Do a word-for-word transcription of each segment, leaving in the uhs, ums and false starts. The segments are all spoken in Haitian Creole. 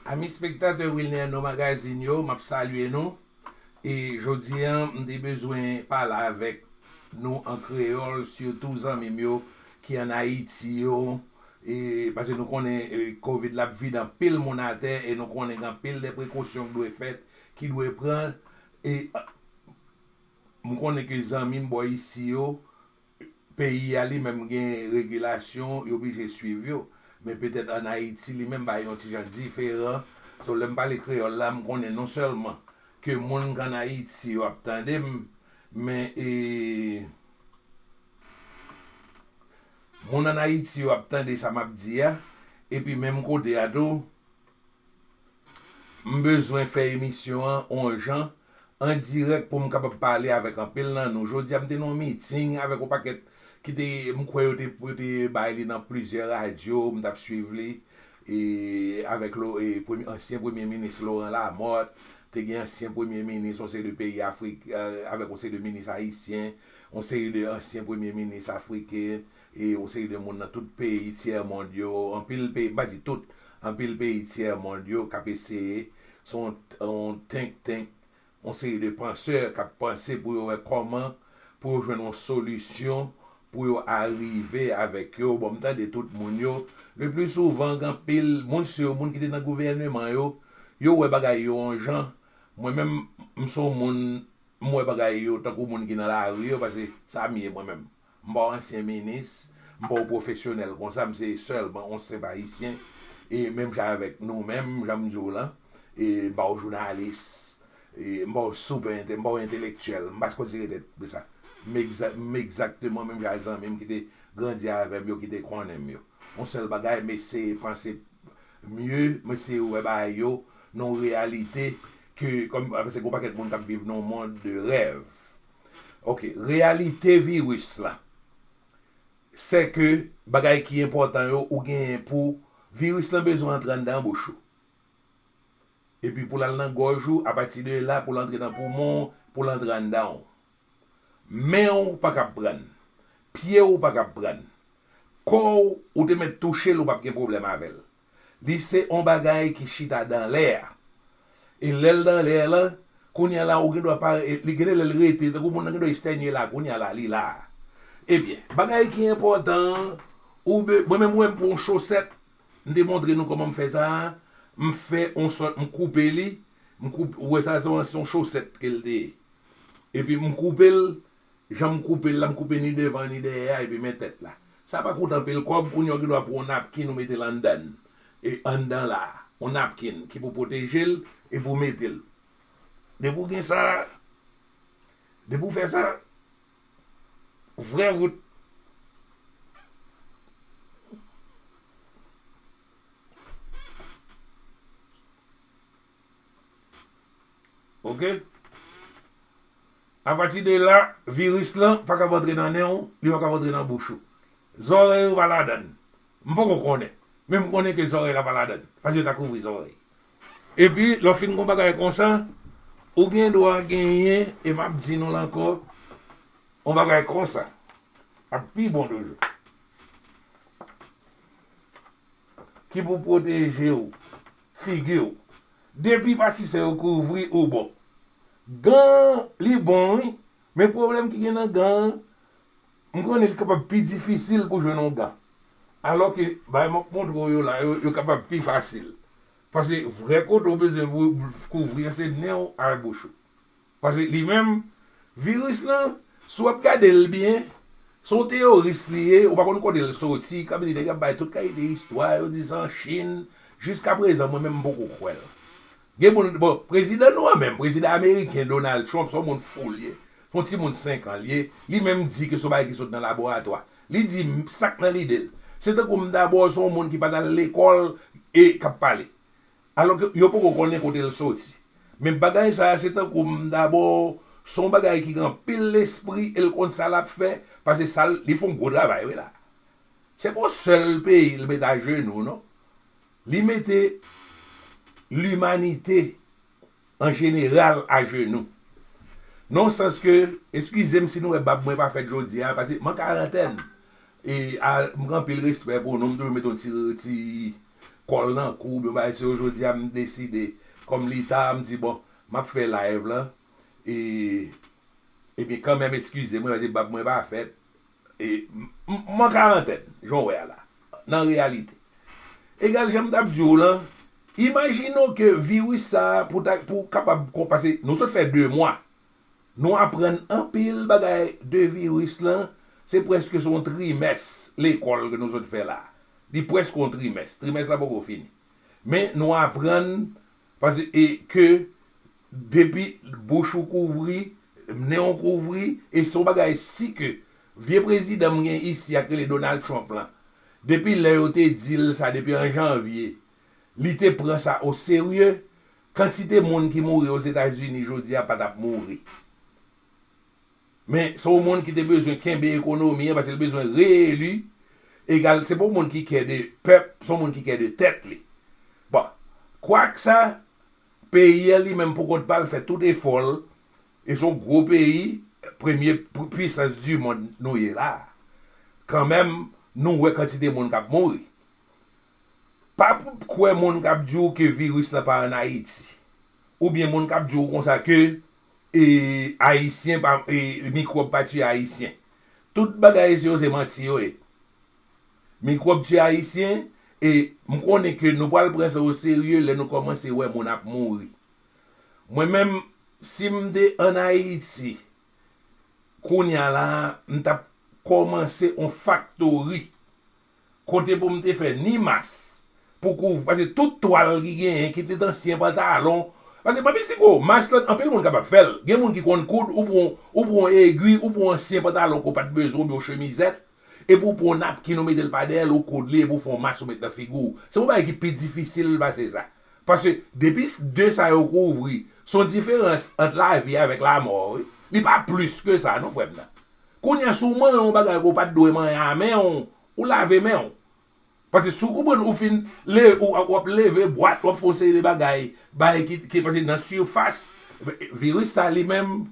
Ami spektatè Wilner No Magazine yo, m ap salye nou. E jodi a, m te bezwen pale avèk nou an kreyòl, sitou zanmi m yo ki ann Ayiti yo. E, paske nou konnen, e, kovid la ap vide anpil moun atè, e nou konnen gen anpil de prekosyon ki dwe fèt, ki dwe pran. E, a, m konnen ke zanmi m bò isi yo, peyi a li menm gen regilasyon, yo oblije swiv yo. Men petèt ann Ayiti li menm bagay yon ti jan diferan. So, lè m pale kreyòl la, m konnen non sèlman ke moun k ann Ayiti yo ap tande m, men, e, moun ann Ayiti yo ap tande sa m ap di a, epi menm kote a tou, m bezwen fè emisyon an on jan, an dirèk pou m kapab pale avèk anpil nan nou. Jodi a, m te nan yon miting avèk yon pakèt ki te, m kwè yo te, yo te bay li nan plizyè radyo, m t ap swiv li, e, avèk lo, e, premye, ansyen premye minis Laurent Lamothe, te gen ansyen premye minis yon seri de peyi Afrik, e, avèk yon seri de minis ayisyen, yon seri de ansyen premye minis afriken, e yon seri de moun nan tout peyi tyè mond yo, anpil peyi, m pa di tout, anpil peyi tyè mond yo k ap eseye, se yon, yon think tank, yon seri de pansè k ap panse pou yo wè kòman pou yo jwenn yon solisyon pou yo arive avèk yo. Bon, m tande tout moun yo. Le pli souvan, gen anpil moun, se yo moun ki te nan gouvèneman yo, yo wè bagay yo yon jan. Mwen menm, m se yon moun, m wè bagay yo tankou moun ki nan lari yo, paske sa m ye mwen menm. M pa yon ansyen minis, m pa yon pwofesyonèl konsa, m se sèlman yon senp ayisyen, e menm jan avèk nou menm, jan m di w lan, e m pa yon jounalis, e m pa yon super, m pa yon entelektyèl, m pa konsidere tèt de sa. M egza-, m egzakteman menm jan ak zanmi m ki te grandi avè m yo, ki te konnen m yo. Yon sèl bagay, m eseye panse mye, m eseye wè bagay yo nan yon reyalite ke, kòm, paske gen yon pakèt moun k ap viv nan yon mond de rèv. Ok, reyalite viris la, se ke bagay ki enpòtan yo, ou genyen pou, viris lan bezwen antre anndan bouch ou. Epi pou l al nan gòj ou, apati de la, pou l antre nan poumon, pou l antre anndan w. Men w pa kab prann. Pye w pa kab prann. Kò w, ou te mèt touche l, ou p ap gen pwoblèm avè l. Li se on bagay ki chita dan lè a. E lè l dan lè a lan, kounye a la, ou gen dwa pa, e, li gen de lè l rete, tankou moun nan gen dwa estènye la, kounye a la, li la. Ebyen, bagay ki enpòtan an, ou be-, mwen menm, ou wè m pran yon chosèt, m te montre nou kòman m fè sa a, m fè on sòt, m koupe li, m koup-, ou wè sa, se yon, se yon chosèt ke l te ye. Epi m koupe l, jan m koupe l la, m koupe ni devan ni dèyè a, epi men tèt la. Sa pa koute anpil kòb, kounye a w gen dwa pran yon napkin ou mete l anndan l. E anndan la, yon napkin ki pou pwoteje l, epi w mete l. Depi w gen sa, depi w fè sa, vrè wout. Ok? Apati de la, viris lan pa ka antre nan nen w, li pa ka antre nan bouch ou. Zòrèy ou pa ladan l. M poko konnen. Men m konnen ke zòrèy la pa ladan l. Paske yo ta kouvri zòrèy. Epi, lè w fin gen yon bagay konsa, ou gen dwa genyen, e m ap di nou l ankò, yon bagay konsa ap pi bon toujou. Ki pou pwoteje w, figi w. Depi pati sa yo kouvri ou bon. Gan an, li bon, wi. Men pwoblèm ki gen nan gan an, m konnen li kapab pi difisil pou jwenn yon gan. Alò ke, bagay m ap montre w yo la, yo, yo kapab pi fasil. Paske vrè kote w bezwen pou kouvri an se nen w ak bouch ou. Paske li menm, viris lan, si w ap gade l byen, se yon teyoris li ye, ou pa konn kote l soti, kòm di nèg ap bay tout kalite istwa, yo di se an Chin, jiskaprezan, mwen menm, m poko kwè l. Gen moun, bon, prezidan nou an menm, prezidan ameriken Donald Trump, se yon moun fou l ye, se yon timoun senk an l ye, li menm di ke se yon bagay ki sot nan laboratwa. Li di m, sa k nan lide l. Se tankou m dabò, se yon moun ki pa t al lekòl e k ap pale. Alò ke yo poko konnen kote l soti. Men bagay sa a, se tankou m dabò, se yon bagay ki gen anpil lespri e l konn sa l ap fè, paske sa l, li fè yon gwo travay, wi la. Se pa yon sèl peyi l met ajenou, non. Li mete limanite an jeneral ajenou. Nan sans ke, eskize m si nou wè bab mwen pa fèt jodi a, paske m an karantèn. E a, m gen anpil respè pou nou, m toujou mete yon ti, ti, kòl nan kou, oubyen bagay se yo jodi a m deside, kòm li ta, m di, bon, m ap fè live lan, e, epi kanmenm eskize mwen, paske bab mwen pa fèt, e, m, m, m an karantèn, jan w wè a la, nan reyalite. Egal, jan m t ap di w lan, imajine w ke viris sa a, pou ta, pou w kapab, paske nou sot fè de mwa, nou aprann anpil bagay de viris lan, se prèske se yon trimès lekòl ke nou sot fè la. Li prèske yon trimès. Trimès la poko fini. Men nou aprann, paske, e, ke depi bouch ou kouvri, nen w kouvri, e se yon bagay si ke vye prezidan m gen isi a k rele Donald Trump lan, depi lè yo te di l sa, depi an janvye, li te pran sa oserye, kantite moun ki mouri Ozetazini jodi a pa t ap mouri. Men, se yon moun ki te bezwen kenbe ekonomi an, paske l bezwen reeli. Egal, se pa yon moun ki kè de pèp, se yon moun ki kè de tèt li. Bon, kwak sa, peyi a li menm pou kont pa l fè tout efò l, e se yon gwo peyi, premye pu-, pwisans di mond nou ye la. Kanmenm, nou wè kantite moun k ap mouri. Pa p-, kwè moun k ap di w ke viris lan pa ann Ayiti. Oubyen moun k ap di w konsa ke, e, Ayisyen pa, e, mikwòb pa tiye Ayisyen. Tout bagay se yo se manti yo ye. Mikwòb tiye Ayisyen, e m konnen ke nou pral pran sa oserye lè nou kòmanse wè moun ap mouri. Mwen menm, si m te ann Ayiti, kounye a la, m t ap kòmanse yon faktori kote pou m te fè ni mas pou kouvri, paske tout twal ki genyen, kit li t ansyen pantalon, paske pa misiko, mas lan, anpil moun kapab fè l. Gen moun ki konn koud, ou pran, ou pran egwi, ou pran ansyen pantalon ke w pa t bezwen, oubyen yon chemizèt, epi w pran yon napkin, ou mete l pa dèyè l, ou koud li, epi w fè yon mas, ou met nan figi w. Se yon bagay ki pi difisil pase sa. Paske depi s-, de sa yo kouvri, se yon diferans ant lavi avèk lamò, wi. Li pa plis ke sa, non, frè m nan. Kounye a, si w manyen yon bagay ke w pa t dwe manyen a men w, ou lave men w. Paske si w konprann ou fin le-, ou, w ap leve bwat, w ap fè yon seri de bagay, bagay ki, ki pase nan sifas, viris sa li menm,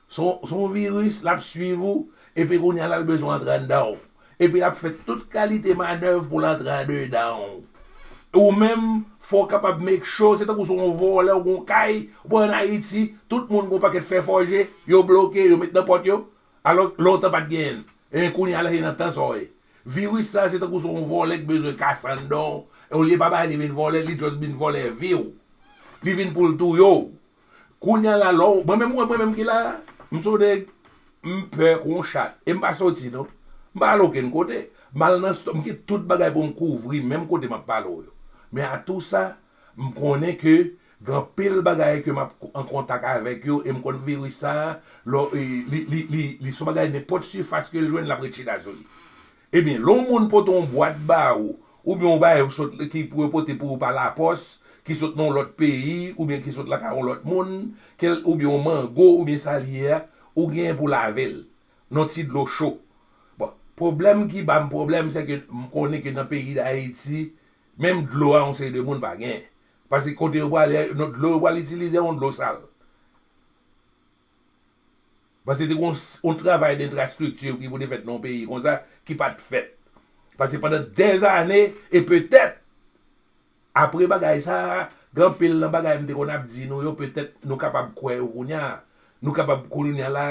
se yon, se yon viris, l ap swiv ou, epi kounye a la, l bezwen antre anndan w. Epi l ap fè tout kalite manèv pou l antre andedan w. Ou menm, fò w kapab make sure, se tankou se yon vòlè, ou gon kay, ou pran ann Ayiti, tout moun gon pakèt fè fòje, yo bloke, yo met nan pòt yo. Alò, lontan pa t genyen. E kounye a la, se nan tan sa w ye. Viris sa, se tankou se yon vòlè ki bezwen kase anndan w. E olye pa bay li vin vòlè, li just vin vòlè vi w. Li vin pou l touye w. Kounye a la, lè w, mwen menm, mwen, mwen menm ki la, m se yon nèg, m pè kon yon chat. E m pa soti, non. M pa al okenn kote. M al nan stò, m gen tout bagay pou m kouvri, menm kote m ap pale w yo. Men a tou sa, m konnen ke gen anpil bagay ke m ap an kontak avèk yo, e m konn viris sa, lò, e, li, li, li, li se yon bagay nenpòt sifas ke l jwenn, l ap ret chita sou li. Ebyen, lè yon moun pote yon bwat ba ou, oubyen yon bagay sot ki pou yo pote pou ou pa lapòs, ki sot nan yon lòt peyi, oubyen ki sot lakay yon lòt moun, kèl, oubyen yon mango, oubyen sa l ye a, ou genyen pou lave l nan ti dlo cho. Bon, pwoblèm ki ba m pwoblèm, se ke m konnen ke nan peyi Dayiti, menm dlo a, yon seri de moun pa genyen. Paske kote yo prale, dlo yo pral itilize a, yon dlo sal. Paske te gen yon, yon travay denfrastrikti ki pou te fèt nan yon peyi konsa, ki pa t fèt. Paske pandan dèzane, e petèt, apre bagay sa a, gen anpil nan bagay m te konn ap di nou yo, petèt nou kapab kwè yo kounye a. Nou kapab kounye a la,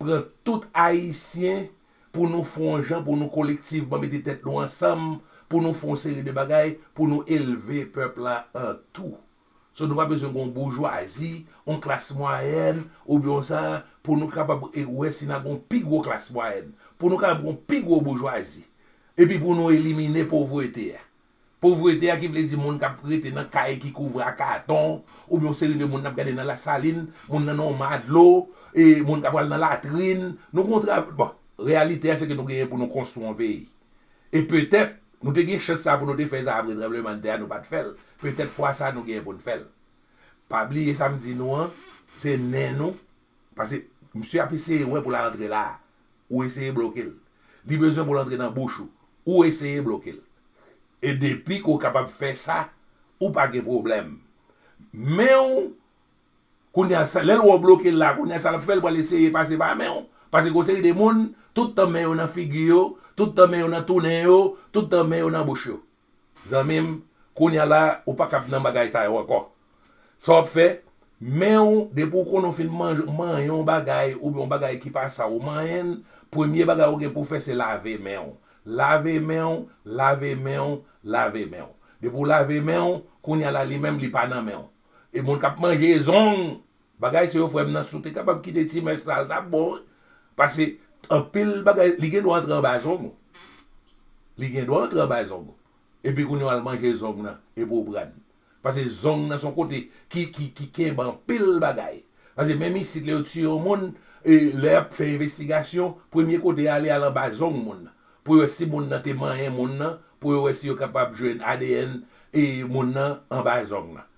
pran tout Ayisyen pou nou fè yon jan, pou nou kolektivman mete tèt nou ansanm, pou nou fè yon seri de bagay, pou nou elve pèp la an tou. So, nou pa bezwen gen yon boujwazi, yon klas mwayèn, oubyen yon sa, pou nou kapab, e, wè si n a gen yon pi gwo klas mwayèn, pou nou kapab gen yon pi gwo boujwazi, epi pou nou elimine povrete a. Povrete a ki vle di moun k ap rete nan kay ki kouvri a katon, oubyen yon seri de moun n ap gade nan Lasalin, moun nan nan yon ma dlo, e moun k ap pral nan latrin. Nou gen yon tra-, bon, reyalite a se ke nou genyen pou nou konstwi yon peyi. E petèt, nou te gen chans sa pou nou te fè sa apre tranblemanntè a, nou pa t fè l. Petèt fwa sa a nou genyen pou n fè l. Pa bliye sa m di nou an, se nen nou. Paske misye ap eseye wè pou l antre la a. Ou eseye bloke l. Li bezwen pou l antre nan bouch ou. Ou eseye bloke l. E depi ke w kapab fè sa, ou pa gen pwoblèm. Men w, kounye a, sa, lè l wè w bloke l la, kounye a, sa l ap fè, l pral eseye pase pa men w. Paske gen yon seri de moun, tout tan men yo nan figi yo, tout tan men yo nan tounen yo, tout tan men yo nan bouch yo. Zanmi m, Kounye a la, ou pa kab nan bagay sa yo ankò. Sa w ap fè, men w, depi w konnen w fin manje, manyen yon bagay, oubyen yon bagay ki pa sa, ou manyen l, premye bagay ou gen pou w fè, se lave men w. Lave men w, lave men w, lave men w. Depi w lave men w, kounye a la, li menm, li pa nan men w. E moun k ap manje zong, bagay se yo, frè m nan, si w te kapab kite ti mès sa, l t ap bon, wi. Paske anpil bagay, li gen dwa antre anba zong ou. Li gen dwa antre anba zong ou. Epi kounye a w al manje zong nan, epi w pran. Paske zong nan se yon kote ki, ki, ki kenbe anpil bagay. Paske menm isit, lè yo tiye yon moun, e, lè y ap fè envestigasyon, premye kote y ale, al anba zong moun nan. Pou yo wè si moun nan te manyen moun nan, pou yo wè si yo kapab jwenn A D N e moun nan anba zong nan.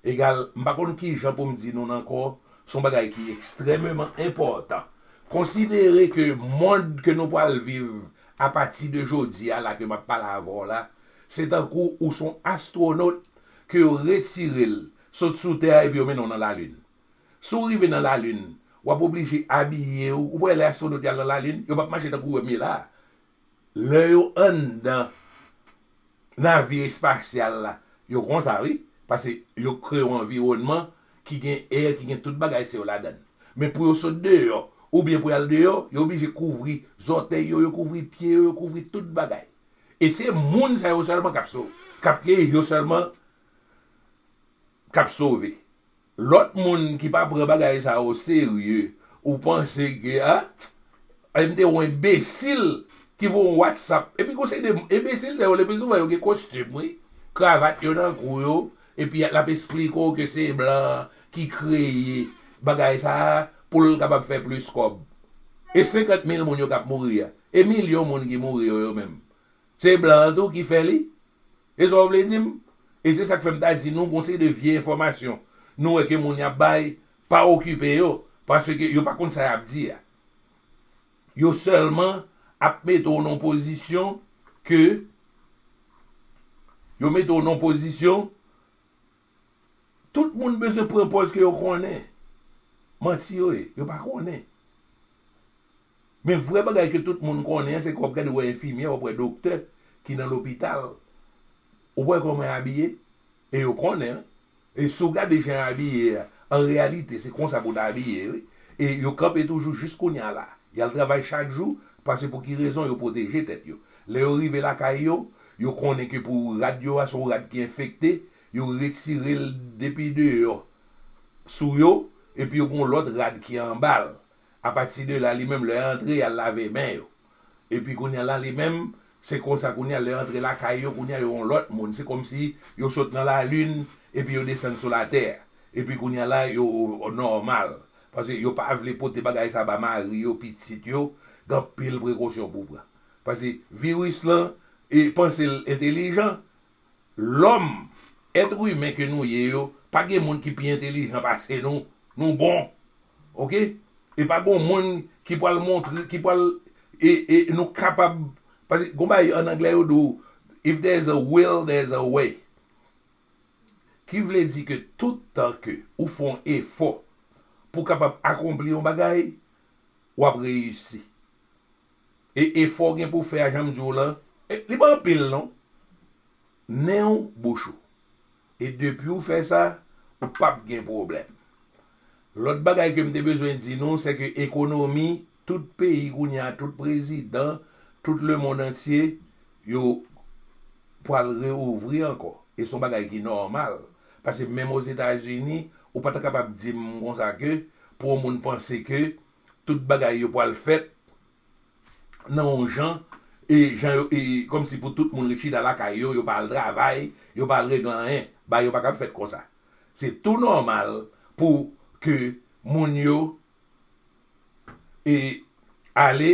Egal, m pa konn ki jan pou m di nou l ankò, se yon bagay ki ekstrèmeman enpòtan. Konsidere ke mond ke nou pral viv apati de jodi a la ke m ap pale avè w la, se tankou ou se yon astwonot ke yo retire l sot sou tè a epi yo mennen w nan lalin. Si w rive nan lalin, w ap oblije abiye w, ou pa wè lè astwonot y al nan lalin, yo p ap mache tankou w wè m ye la a. Lè yo anndan navyo espasyal la, yo konsa wi, paske yo kreye yon anviwònman ki gen è, ki gen tout bagay se yo ladan l. Men pou yo sot deyò, oubyen pou y al deyò, yo oblije kouvri zòtèy yo, yo kouvri pye yo, yo kouvri tout bagay. E se moun sa yo sèlman k ap sove, k ap, e yo sèlman k ap sove. Lòt moun ki pa pran bagay sa yo serye, ou panse ke, a, ay, m te wè yon enbesil ki voye yon WhatsApp. Epi gon seri de enbesil sa yo, le pli souvan yo gen kostim, wi. Kravat yo nan kou yo, epi l ap esplike w ke se blan ki kreye bagay sa a pou l kapab fè plis kòb. E senkant mil moun yo k ap mouri a. E milyon moun ki mouri yo, yo menm. Se blan an tou ki fè li. E sa w vle di m? E se sa k fè m ta di nou, gon seri de vye enfòmasyon nou wè ke moun y ap bay, pa okipe yo, paske yo pa konn sa y ap di a. Yo sèlman ap mete w nan yon pozisyon ke, yo mete w nan yon pozisyon, tout moun bezwen pran pòz ke yo konnen. Manti yo ye, yo pa konnen. Men vrè bagay ke tout moun konnen an, se ke w ap gade, w wè enfimyè, w ap wè doktè ki nan lopital. Ou wè kòman y abiye? E yo konnen, wi. E si w gade jan y abiye a, an reyalite, se konsa pou w ta abiye, wi. E yo kanpe toujou jis kounye a la. Y al travay chak jou, paske pou ki rezon? Yo pwoteje tèt yo. Lè yo rive lakay yo, yo konnen ke pou rad yo a, se yon rad ki enfekte, yo retire l depi deyò sou yo, epi yo gen yon lòt rad ki anba l. Apati de la, li menm, lè y antre, y al lave men yo. Epi kounye a la, li menm, se konsa kounye a, lè y antre lakay yo, kounye a, yo yon lòt moun. Se kòmsi yo sot nan lalin, epi yo desann sou latè. Epi kounye a la, yo nòmal. Paske yo pa vle pote bagay sa ba mari yo, pitit yo, gen anpil prekosyon pou pran. Paske viris lan, e panse l entelijan, lòm, èt imen ke nou ye yo, pa gen moun ki pi entelijan pase nou. Nou bon. Oke? E pa gon moun ki pral montre, ki pral, e, e nou kapab, paske gon bagay an anglè yo di w, if there is a will, there is a way. Ki vle di ke tout tan ke ou fè yon efò pou kapab akonpli yon bagay, w ap reyisi. E efò w gen pou w fè a, jan m di w lan, e, li pa anpil non. Nen w, bouch ou. E depi w fè sa, ou p ap gen pwoblèm. Lòt bagay ke m te bezwen di nou, se ke ekonomi tout peyi kounye a, tout prezidan, tout lemonn antye, yo pral reouvri ankò. E se yon bagay ki nòmal. Paske menm Ozetazini, ou pa ta kapab di m konsa ke pou yon moun panse ke tout bagay yo pral fèt nan yon jan, e jan yo, e kòmsi pou tout moun ret chita lakay yo, yo pa al travay, yo pa al regle anyen. Bagay yo pa kab fèt konsa. Se tou nòmal pou ke moun yo, e, ale,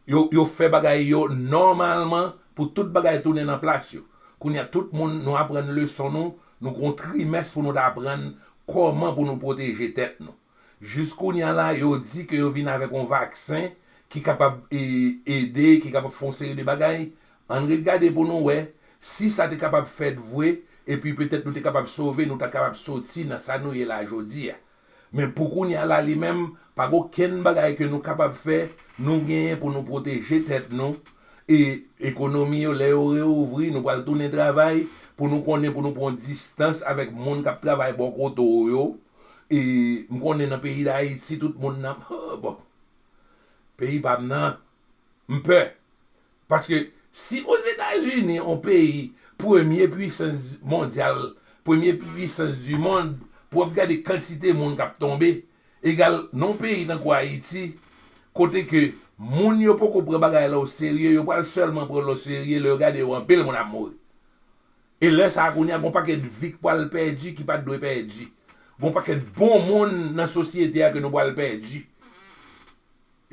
yo, yo fè bagay yo nòmalman pou tout bagay tounen nan plas yo. Kounye a, tout moun, nou aprann leson nou, nou gen yon trimès pou nou ta aprann kòman pou nou pwoteje tèt nou. Jis kounye a la, yo di ke yo vin avèk yon vaksen ki kapab e, ede, ki kapab fè yon seri de bagay. Ann ret gade pou nou wè si sa te kapab fèt vre, epi petèt nou te kapab sove, nou ta kapab soti nan sa nou ye la jodi a. Men pou kounye a la, li menm, pa gen okenn bagay ke nou kapab fè, nou genyen pou nou pwoteje tèt nou, e ekonomi yo, lè yo reouvri, nou pral tounen travay pou nou konnen, pou nou pran distans avèk moun k ap travay bò kote w yo. E m konnen nan peyi Dayiti, tout moun nan, oh, bon, peyi pa m nan, m pè. Paske si Ozetazini, yon peyi, premye pwisans mondyal, premye pwisans di mond, pou w ap gade kantite moun k ap tonbe, egal nan yon peyi tankou Ayiti, kote ke moun yo poko pran bagay la o serye, yo pral sèlman pran l o serye lè yo gade yo anpil moun ap mouri. E lè sa a, kounye a, gon pakèt vi k pral pèdi ki pa t dwe pèdi. Gon pakèt bon moun nan sosyete a ke nou pral pèdi.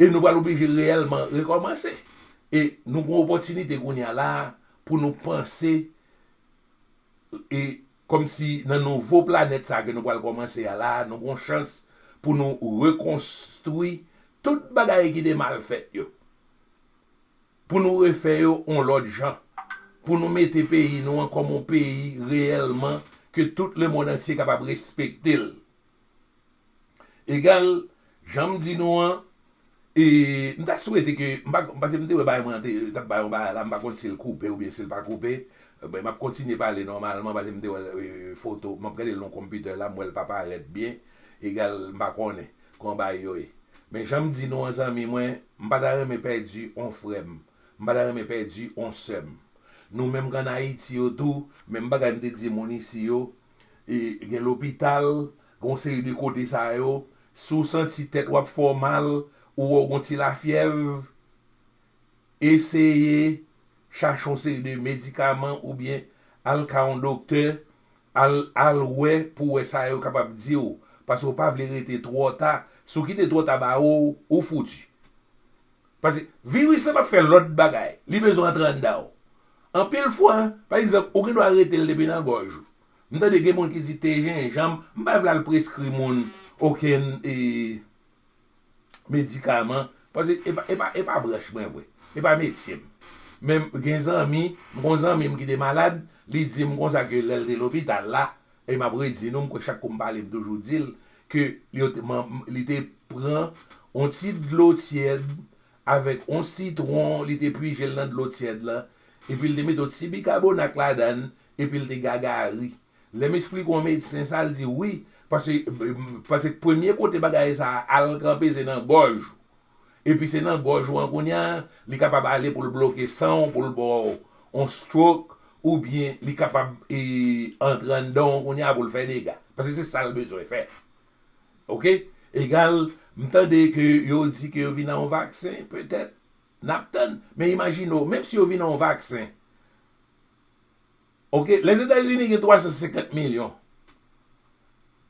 E nou pral oblije reyèlman rekòmanse. E nou gon opòtinite kounye a la pou nou panse, e kòmsi nan nouvo planèt sa a ke nou pral kòmanse a la, nou gon chans pou nou rekonstwi tout bagay ki te mal fèt yo. Pou nou refè yo yon lòt jan. Pou nou mete peyi nou an kòm yon peyi reyèlman ke tout lemonn antye kapab respekte l. Egal, jan m di nou an, e, m ta swete ke, m pa, paske m te wè bagay mwen an te, t ap bay yon bagay la, m pa konn si l koupe oubyen si l pa koupe. Ben, m ap kontinye pale nòmalman, paske m te wè, e, foto, m ap gade l nan konpitè la, m wè l pa parèt byen. Egal, m pa konnen kòman bagay yo ye. Men jan m di nou an, zanmi mwen, m pa ta renmen pèdi yon frè m. M pa ta renmen pèdi yon sè m. Nou menm k ann Ayiti yo tou, menm bagay m te di moun isi yo, e, gen lopital, gen yon seri de kote sa yo, si w santi tèt w ap fè w mal, ou wè w gen yon ti lafyèv, eseye chache yon seri de medikaman oubyen al ka yon doktè, al, al wè pou wè sa yo kapab di w, paske w pa vle rete twò ta. Si w kite twò ta ba ou, ou fouti. Paske viris la p ap fè lòt bagay. Li bezwen antre anndan w. Anpil fwa, pa egzanp, ou gen dwa rete l depi nan gòj ou. M tande gen moun ki di te jenjanm, m pa vle al preskri moun okenn, e, medikaman, paske e pa, e pa, e pa branch mwen vre. E pa metye m. Men gen zanmi, m gon zanmi m ki te malad, li di m konsa ke lè l te lopital la, e m ap redi nou, m kwè chak kou m pale, m toujou di l, ke li, yo te, man, li te pran yon ti dlo tyèd avèk yon sitwon, li te pije l nan dlo tyèd la, epi l te mete yon ti bikabonat ladan l, epi l te gagari. Lè m esplike yon medsen sa, l di wi, paske, paske premye kote bagay sa a al kanpe, se nan gòj ou. Epi se nan gòj ou an kounye a, li kapab ale pou l bloke san w, pou l ba w yon stroke, oubyen li kapab, e, antre anndan w kounye a pou l fè dega. Paske se sa l bezwen fè. Oke? Egal, m tande ke yo di ke yo vin ak yon vaksen, petèt, n ap tann. Men imajine w, menm si yo vin ak yon vaksen, oke, Lèzetazini gen twa san senkant milyon,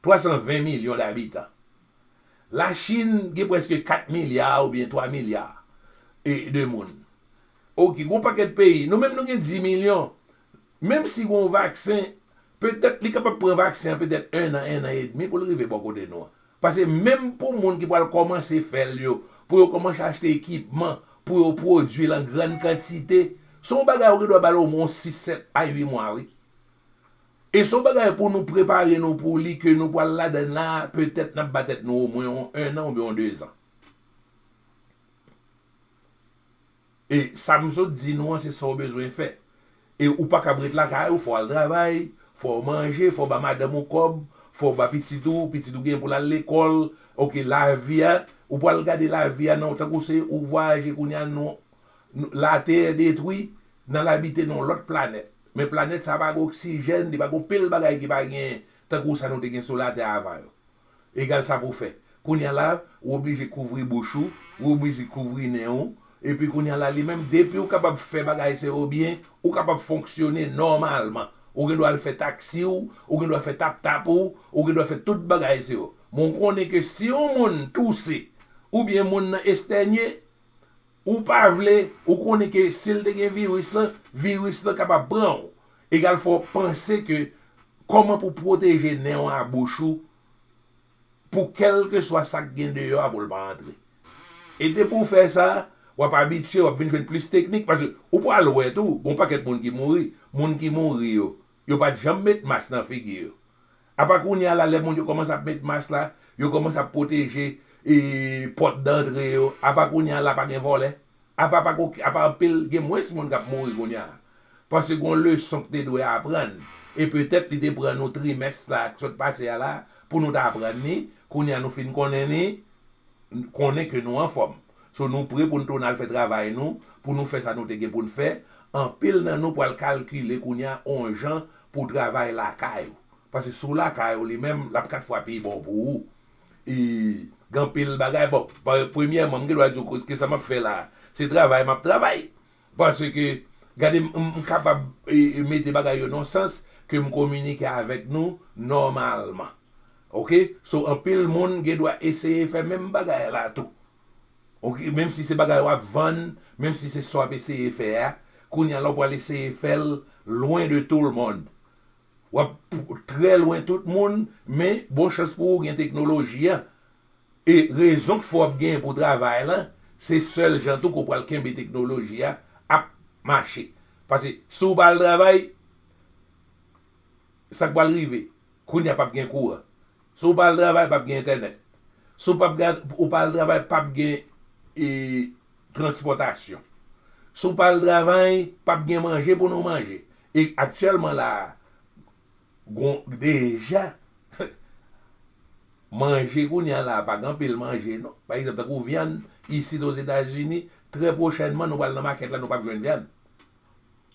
twa san ven milyon dabitan. Lachin gen prèske kat milya oubyen twa milya, e, de moun. Oke, gon pakèt peyi. Nou menm nou gen dis milyon. Menm si gon vaksen, petèt li kapab pran vaksen an petèt en an, en an edmi pou l rive bò kote nou an. Paske menm pou moun ki pral kòmanse fè l yo, pou yo kòmanse achte ekipman, pou yo pwodui l an grann kantite, se yon bagay ou gen dwa ba l omwen yon sis, sèt a uit mwa, wi. E se yon bagay pou nou prepare nou pou li, ke nou pral ladan l la, petèt n ap ba tèt nou omwen yon en an oubyen yon dezan. E sa m sot di nou an, se sa w bezwen fè. E ou pa kab ret lakay ou, fò w al travay, fò w manje, fò w ba madanm ou kòb, fò w ba pitit ou, pitit ou gen pou l al lekòl. Oke, lavi a, ou pral gade lavi a nan, tankou se ou vwayaje kounye a, nou, nou, latè detwi, n al abite nan yon lòt planèt. Men planèt sa pa gen oksijèn, li pa gen pil bagay ki pa gen, tankou sa nou te gen sou latè avan yo. Egal sa pou w fè. Kounye a la, ou oblije kouvri bouch ou, ou oblije kouvri nen ou, epi kounye a la, li menm, depi ou kapab fè bagay sa yo byen, ou kapab fonksyone nòmalman. Ou gen dwa al fè taksi w, ou gen dwa fè tap tap ou, ou gen dwa fè tout bagay sa yo. Men w konnen ke si yon moun touse, oubyen moun nan estènye, ou pa vle, ou konnen ke si l te gen viris lan, viris lan kapab pran w. Egal fò w panse ke kòman pou pwoteje nen w a bouch ou, pou kèlkeswa sa k gen deyò a pou l pa antre. E depi w fè sa, w ap abitye, w ap vin jwenn plis teknik, paske ou pral wè tou, gon pakèt moun ki mouri. Moun ki mouri yo, yo pa t janm met mas nan figi yo. Apa kounye a la, lè moun yo kòmanse ap met mas la, yo kòmanse ap pwoteje, e, pòt dantre yo. Apa kounye a la, pa gen vòlè. Apa pa gen, apa anpil, gen mwens moun k ap mouri kounye a. Paske gen yon leson k te dwe aprann. E petèt li te pran nou trimès la k sot pase a la pou nou ta aprann li. Kounye a nou fin konnen li, konnen ke nou anfòm. So nou pre pou n tounen al fè travay nou, pou nou fè sa nou te gen pou n fè. Anpil nan nou pral kalkile kounye a on jan pou w travay lakay ou. Paske si w lakay ou li menm, l ap kat fwa pi bon pou ou. E gen anpil bagay. Bon, pa- premyèman, m gen dwa di w ke sa m ap fè la, se travay m ap travay. Paske, gade, m, m kapab e, e, mete bagay yo nan sans ke m kominike avèk nou nòmalman. Oke? So, anpil moun gen dwa eseye fè menm bagay la tou. Oke? Menm si se bagay w ap vann, menm si se sa w ap eseye fè a, kounye a la w pral eseye fè l lwen de tout le monde. W ap trè lwen tout moun, men bon chans pou ou gen teknoloji a. E rezon k fè w ap genyen pou travay la, se sèl jan tou ke w pral kenbe teknoloji a ap mache. Paske si w pa al travay, sa k pral rive? Kounye a p ap gen kouran. Si w pa al travay, p ap gen entènèt. Si w p ap ga- ou pa al travay, p ap gen e, transpòtasyon. Si w pa al travay, p ap gen manje pou nou manje. E aktyèlman la, gon, deja, manje kounye a la, pa gen anpil manje, non. Pa egzanp, tankou vyann, isit Ozetazini, trè pwochènman, nou pral nan makèt la, nou p ap jwenn vyann.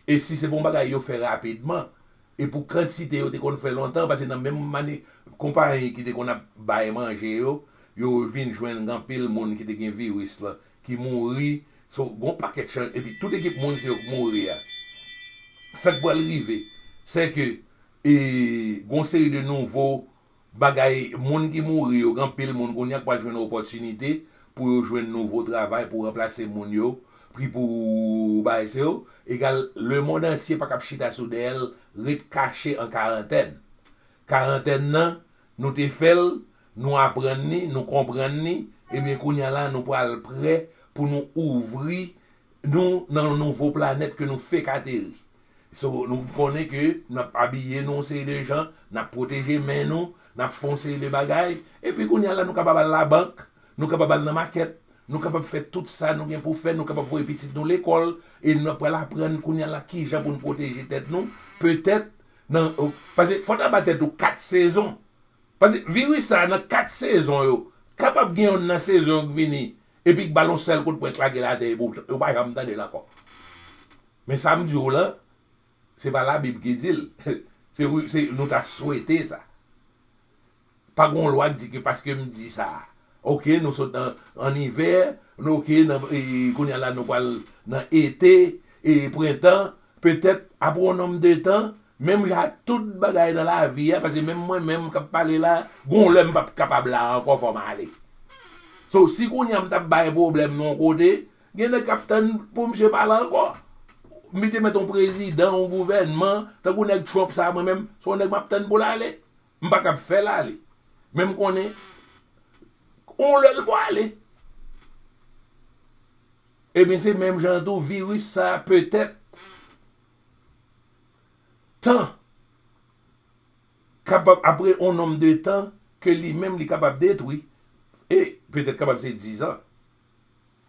E si se pa yon bagay yo fè rapidman, e pou kantite yo te konn fè lontan, paske nan menm mani, konpayi ki te konn ap bay manje yo, yo vin jwenn gen anpil moun ki te gen viris lan, ki mouri, so, gon pakèt chan, epi tout ekip moun se yo k mouri a. Sa k pral rive, se ke, e, gon seri de nouvo bagay, moun ki mouri yo, gen anpil moun kounye a k pral jwenn opòtinite pou yo jwenn nouvo travay, pou ranplase moun yo, ki pou bay se yo, egal, lemonn antye pa kab chita sou dèyè l, ret kache an karantèn. Karantèn nan, nou te fè l, nou aprann li, nou konprann li, ebyen kounye a la, nou pral prè pou nou ouvri nou nan yon nouvo planèt ke nou fek ateri. So, nou konnen ke n ap abiye nou yon seri de jan, n ap pwoteje men nou, n ap fè yon seri de bagay, epi kounye a la, nou kapab al labank, nou kapab al nan makèt, nou kapab fè tout sa nou gen pou fè, nou kapab voye pitit nou lekòl, e nou pral aprann kounye a la kijan pou n pwoteje tèt nou, petèt, nan, paske fò w ta ba tèt ou kat sezon. Paske viris sa a nan kat sezon yo, kapab gen yonn nan sezon yo k vini, epi k ba l yon sèl kout pwen k lage l atè, epi w, ou pa janm tande l ankò. Men sa m di w lan, se pa Labib ki di l. Se, wi, se, nou ta swete sa. Pa gen yon lwa k di ke paske m di sa. Oke, nou sot nan, an ivè, nou, oke, nan, e, kounye a la nou pral nan ete, e, prentan, petèt, apre yon nonm de tan, menm jan ak tout bagay nan lavi a, paske menm mwen menm k ap pale la, gon lè m p ap kapab la ankò, fò m ale. So, si kounye a m t ap bay pwoblèm nan yon kote, gen nèg k ap tann pou misye pale ankò. M te mèt yon prezidan, yon gouvènman, tankou nèg Trump sa, mwen menm, se yon nèg m ap tann pou l ale. M pa kab fè l ale. Men m konnen, yon lè l pwale. Ebyen, se menm jan tou, viris sa, petèt, tan, kapab, apre yon nonm de tan, ke li menm li kapab detwi, e petèt kapab se diz an.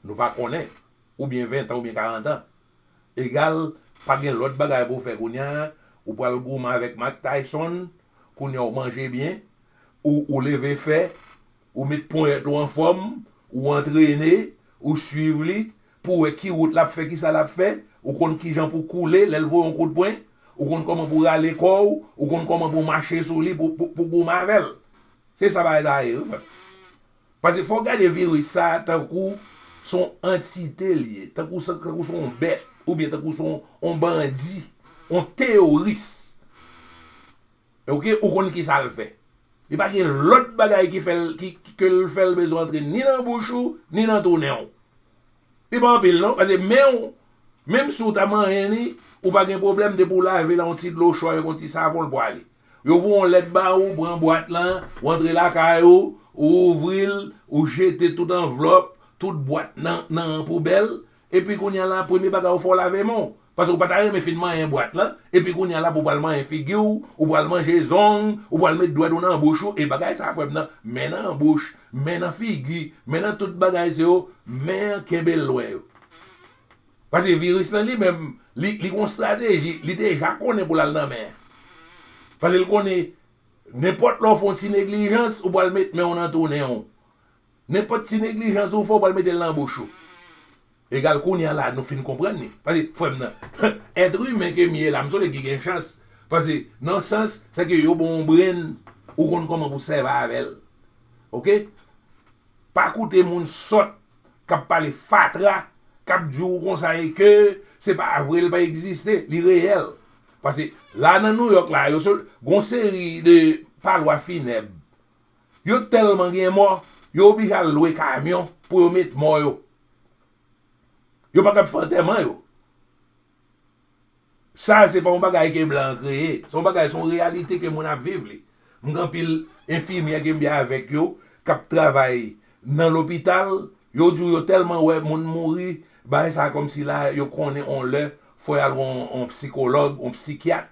Nou pa konnen. Oubyen ven tan, oubyen karant an. Egal, pa gen lòt bagay pou w fè kounye a, ou pral goumen avèk Mike Tyson, kounye a w manje byen, ou, ou leve fè, ou met ponyèt ou anfòm, ou antrene, ou swiv li, pou w wè ki wout l ap fè, kisa l ap fè, ou konn kijan pou w koule, lè l voye yon kout pwen, ou konn kòman pou w rale kò w, ou konn kòman pou w mache sou li, pou, pou, pou w goumen avè l. Se sa bagay sa ye, wi, frè m. Paske fò w gade viris sa a tankou se yon antite li ye, tankou se, tankou se yon bèt, oubyen tankou se yon, yon bandi, yon teyoris. Oke, ou konn kisa l fè. Li pa gen lòt bagay ki fè l, ki, ke l fè l bezwen antre ni nan bouch ou, ni nan tou nen w. Li pa anpil non, paske men w, menm si w ta manyen li, ou pa gen pwoblèm, depi w lave l ak yon ti dlo cho avèk yon ti savon, l pwale. Yo voye yon lèt ba ou, pran bwat lan, ou antre lakay ou, ou ouvri l, ou jete tout anvlòp, tout bwat nan, nan poubèl, epi kounye a la, premye bagay ou fè, w lave men w. Paske w pa ta renmen fin manyen bwat lan, epi kounye a la pou w pral manyen figi w, ou pral manje zong, ou pral met dwèt ou nan bouch ou, e bagay sa, frè m nan, men nan bouch, men nan figi, men nan tout bagay se yo, men an kenbe l lwen yo. Paske viris lan li menm, li, li gon estrateji, li deja konnen pou l al nan men. Paske l konnen, nenpòt lè w fè yon ti neglijans, ou pral met men w nan tou nen w. Nenpòt ti neglijans ou fè, ou pral mete l nan bouch ou. Egal kounye a la, nou fin konprann li. Paske, frè m nan, èt imen ke m ye la, m sonje ki gen chans. Paske, nan sans, se ke yo ba w yon brenn, ou konn kòman pou sèvi avè l. Oke? Pa koute moun sòt k ap pale fatra, k ap di w konsa e ke se pa vre, l pa egziste, li reyèl. Paske la nan Nouyòk la, yo sot, gon seri de palwa finèb. Yo tèlman gen mò, yo oblije al lwe kamyon pou yo met mò yo. Yo pa kab fè antèman yo. Sa, se pa yon bagay ke blan an kreye. Se yon bagay, se yon reyalite ke moun ap viv li. M gen anpil enfimyè ke m byen avèk yo, k ap travay nan lopital, yo di w yo tèlman wè moun mouri, bagay sa a kòmsi la, yo konnen on lè, fò y al wè on, on sikològ, on sikyat.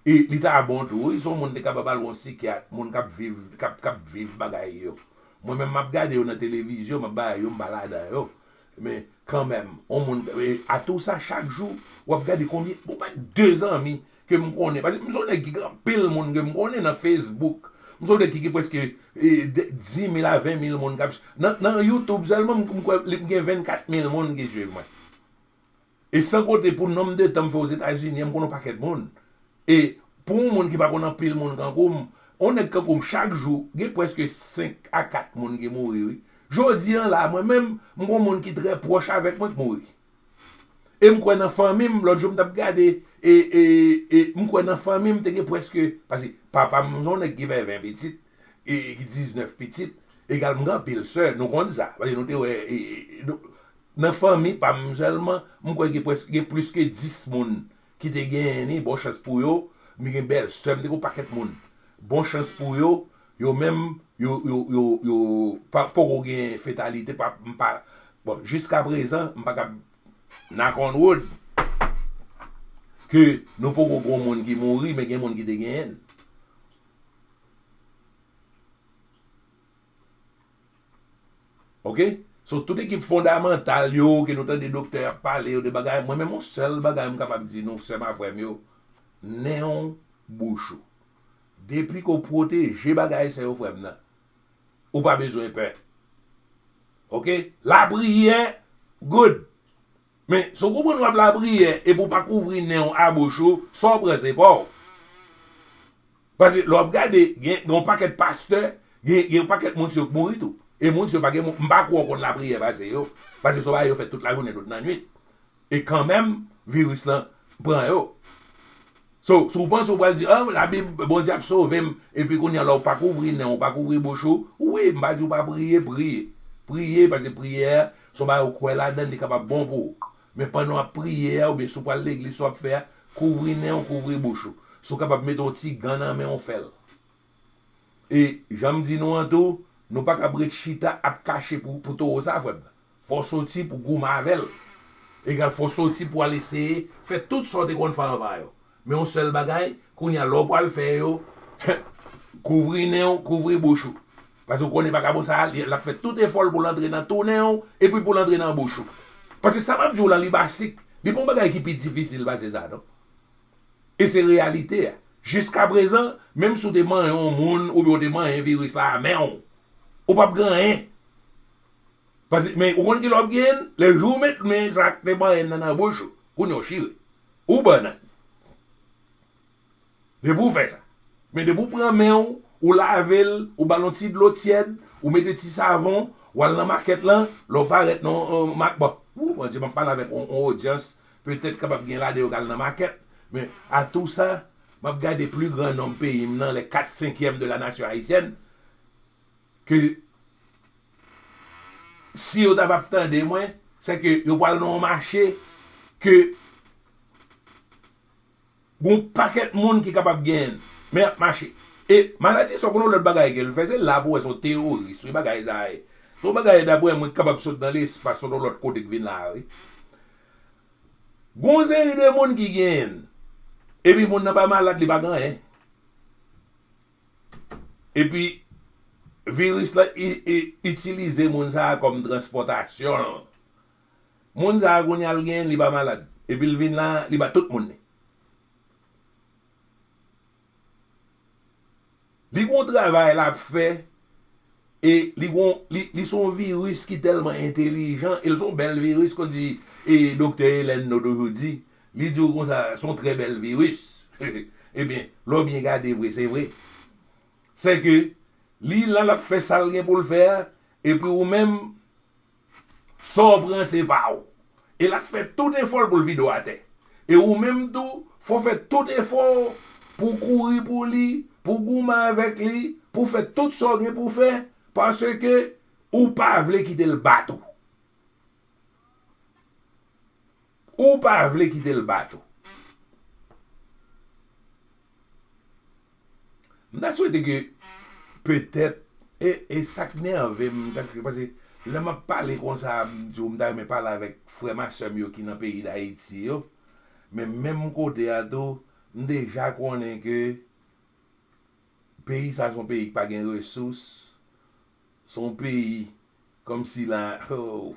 E li ta bon tou, wi, si yon moun te kapab al wè yon sikyat, moun k ap viv, k ap, k ap viv bagay yo. Mwen menm, m ap gade yo nan televizyon, m ap bay yo, m pa ladan yo. Men, kanmenm, yon moun, e, atou sa, chak jou, w ap gade konbyen, bon, pa de zanmi ke m konnen. Paske m se yon nèg ki gen anpil moun ke m konnen nan Facebook. M se yon nèg ki gen prèske, e, de, dis mil a ven mil moun k ap, nan, nan YouTube sèlman, m, m kwè, m gen vennkat mil moun ki swiv mwen. E san konte pou nonb de tan m fè Ozetazini an, m konn yon pakèt moun. E pou yon moun ki pa konn anpil moun kankou m, yon nèg kankou m, chak jou, gen prèske senk a kat moun ki mouri, wi. Jodi an la, mwen menm, m gon moun ki trè pwòch avèk mwen k mouri. E m kwè nan fanmi m, lòt jou m t ap gade, e, e, e m kwè nan fanmi m te gen prèske, paske papa m se yon nèg ki fè ven pitit, e ki diznèf pitit, egal m gen anpil sè, nou konn sa, paske nou te wè, e, e, nou, nan fanmi pa m sèlman, m kwè gen prèske, gen plis ke dis moun ki te genyen ni, bon chans pou yo, m gen bèl sè m, te gen yon pakèt moun. Bon chans pou yo, yo menm, yo, yo, yo, yo pa, poko gen fetalite, pa, m pa, bon, jiska prezan, m pa kab knock on wood, ke nou poko gen moun ki mouri, men gen moun ki te genyen l. Oke? So, tout ekip fondamantal yo, ke nou tande doktè ap pale yo de bagay, mwen menm, yon sèl bagay m kapab di nou, sè m a frè m yo, nen w, bouch ou. Depi ke w pwoteje bagay sa yo, frè m nan, ou pa bezwen pè. Oke? Lapriyè, good. Men, si w konprann w ap lapriyè epi w pa kouvri nen w a bouch ou, sa w pran se pa w. Paske lè w ap gade, gen, gen yon pakèt pastè, gen, gen yon pakèt moun sa yo k mouri tou. E moun sa yo pa gen, m pa kwè w konn lapriyè pase yo. Paske se yon bagay yo fè tout lajounen, tout lannwit. E kanmenm, viris lan pran yo. So, si w panse w pral di, ah, Labib, Bondye ap sove m, epi kounye a la w pa kouvri nen w, w pa kouvri bouch ou, wi, m pa di w pa priye, priye. Priye, paske priyè a, se yon bagay ou kwè ladan l, li kapab bon pou ou. Men pandan w ap priye a, oubyen si w pral legliz, sa w ap fè a, kouvri nen w, kouvri bouch ou. Si w kapab mete yon ti gan nan men w, fè l. E, jan m di nou an tou, nou pa kab ret chita ap kache pou, pou towo sa, frè m. Fò w soti pou goumen avè l. Egal, fò w soti pou al eseye fè tout sa w te konn fè anvan yo. Men yon sèl bagay, kounye a, lè w pral fè yo, kouvri nen w, kouvri bouch ou. Paske w konnen vakabon sa a, li, l ap fè tout efò l pou l antre nan tou nen w, epi pou l antre nan bouch ou. Paske sa m ap di w la, li basik. Li pa yon bagay ki pi difisil pase sa, non. E se reyalite a. Jiskaprezan, menm si w te manyen yon moun, oubyen w te manyen viris la a men w, ou p ap gen anyen. Paske, men, ou konn kilè w ap genyen l? Lè jou w met men sa k te manyen nan, nan bouch ou, kounye a w chire. Ou bannann. Depi w fè sa. Men depi w pran men w, ou lave l, ou ba l yon ti dlo tyèd, ou mete ti savon, w al nan makèt lan, lè w parèt nan yon, yon mak-, bon, ou, Bondye, m ap pale avèk yon, yon odyans, petèt kapab gen ladan yo k al nan makèt, men atou sa, m ap gade pli gran nonb peyi m nan, les quatre cinquièmes de la nation haïtienne, ke si yo ta p ap tande mwen, se ke yo pral nan yon mache ke gon pakèt moun ki kapab genyen l, men y ap mache. E maladi sa, w konn yon lòt bagay ke l fè, se la pou w wè se yon teyoris, wi, bagay sa ye. Se yon bagay, daprè mwen, ki kapab sot nan lespas, sot yon lòt kote k vin la, wi. Gon seri de moun ki genyen l, epi moun nan pa malad, li pa gen anyen. Epi, viris la i, i, itilize moun sa a kòm transpòtasyon. Moun sa a kounye a l genyen, li pa malad. Epi l vin la, li ba tout moun li. Li gon travay l ap fè, e li gon, li, li se yon viris ki tèlman entelijan, e l se yon bèl viris, kon di, e Doktè Hélène Naud toujou di, li di w konsa, se yon trè bèl viris. Ebyen, lè w byen gade vre, se vre. Se ke li la, l ap fè sa l gen pou l fè a, epi ou menm, sa w pran se pa w. E l ap fè tout efò l pou l vide w atè. E ou menm tou, fò w fè tout efò w pou w kouri pou li, pou w goumen avèk li, pou w fè tout sa w gen pou w fè, paske ou pa vle kite l bat ou. Ou pa vle kite l bat ou. M ta swete ke petèt, e, e sa k nève m, m ta, paske lè m ap pale konsa, m di w, m ta renmen pale avèk frè m ak sè m yo ki nan peyi Dayiti yo, men menm kote a tou, m deja konnen ke peyi sa se yon peyi ki pa gen resous, se yon peyi kòmsi la, oh,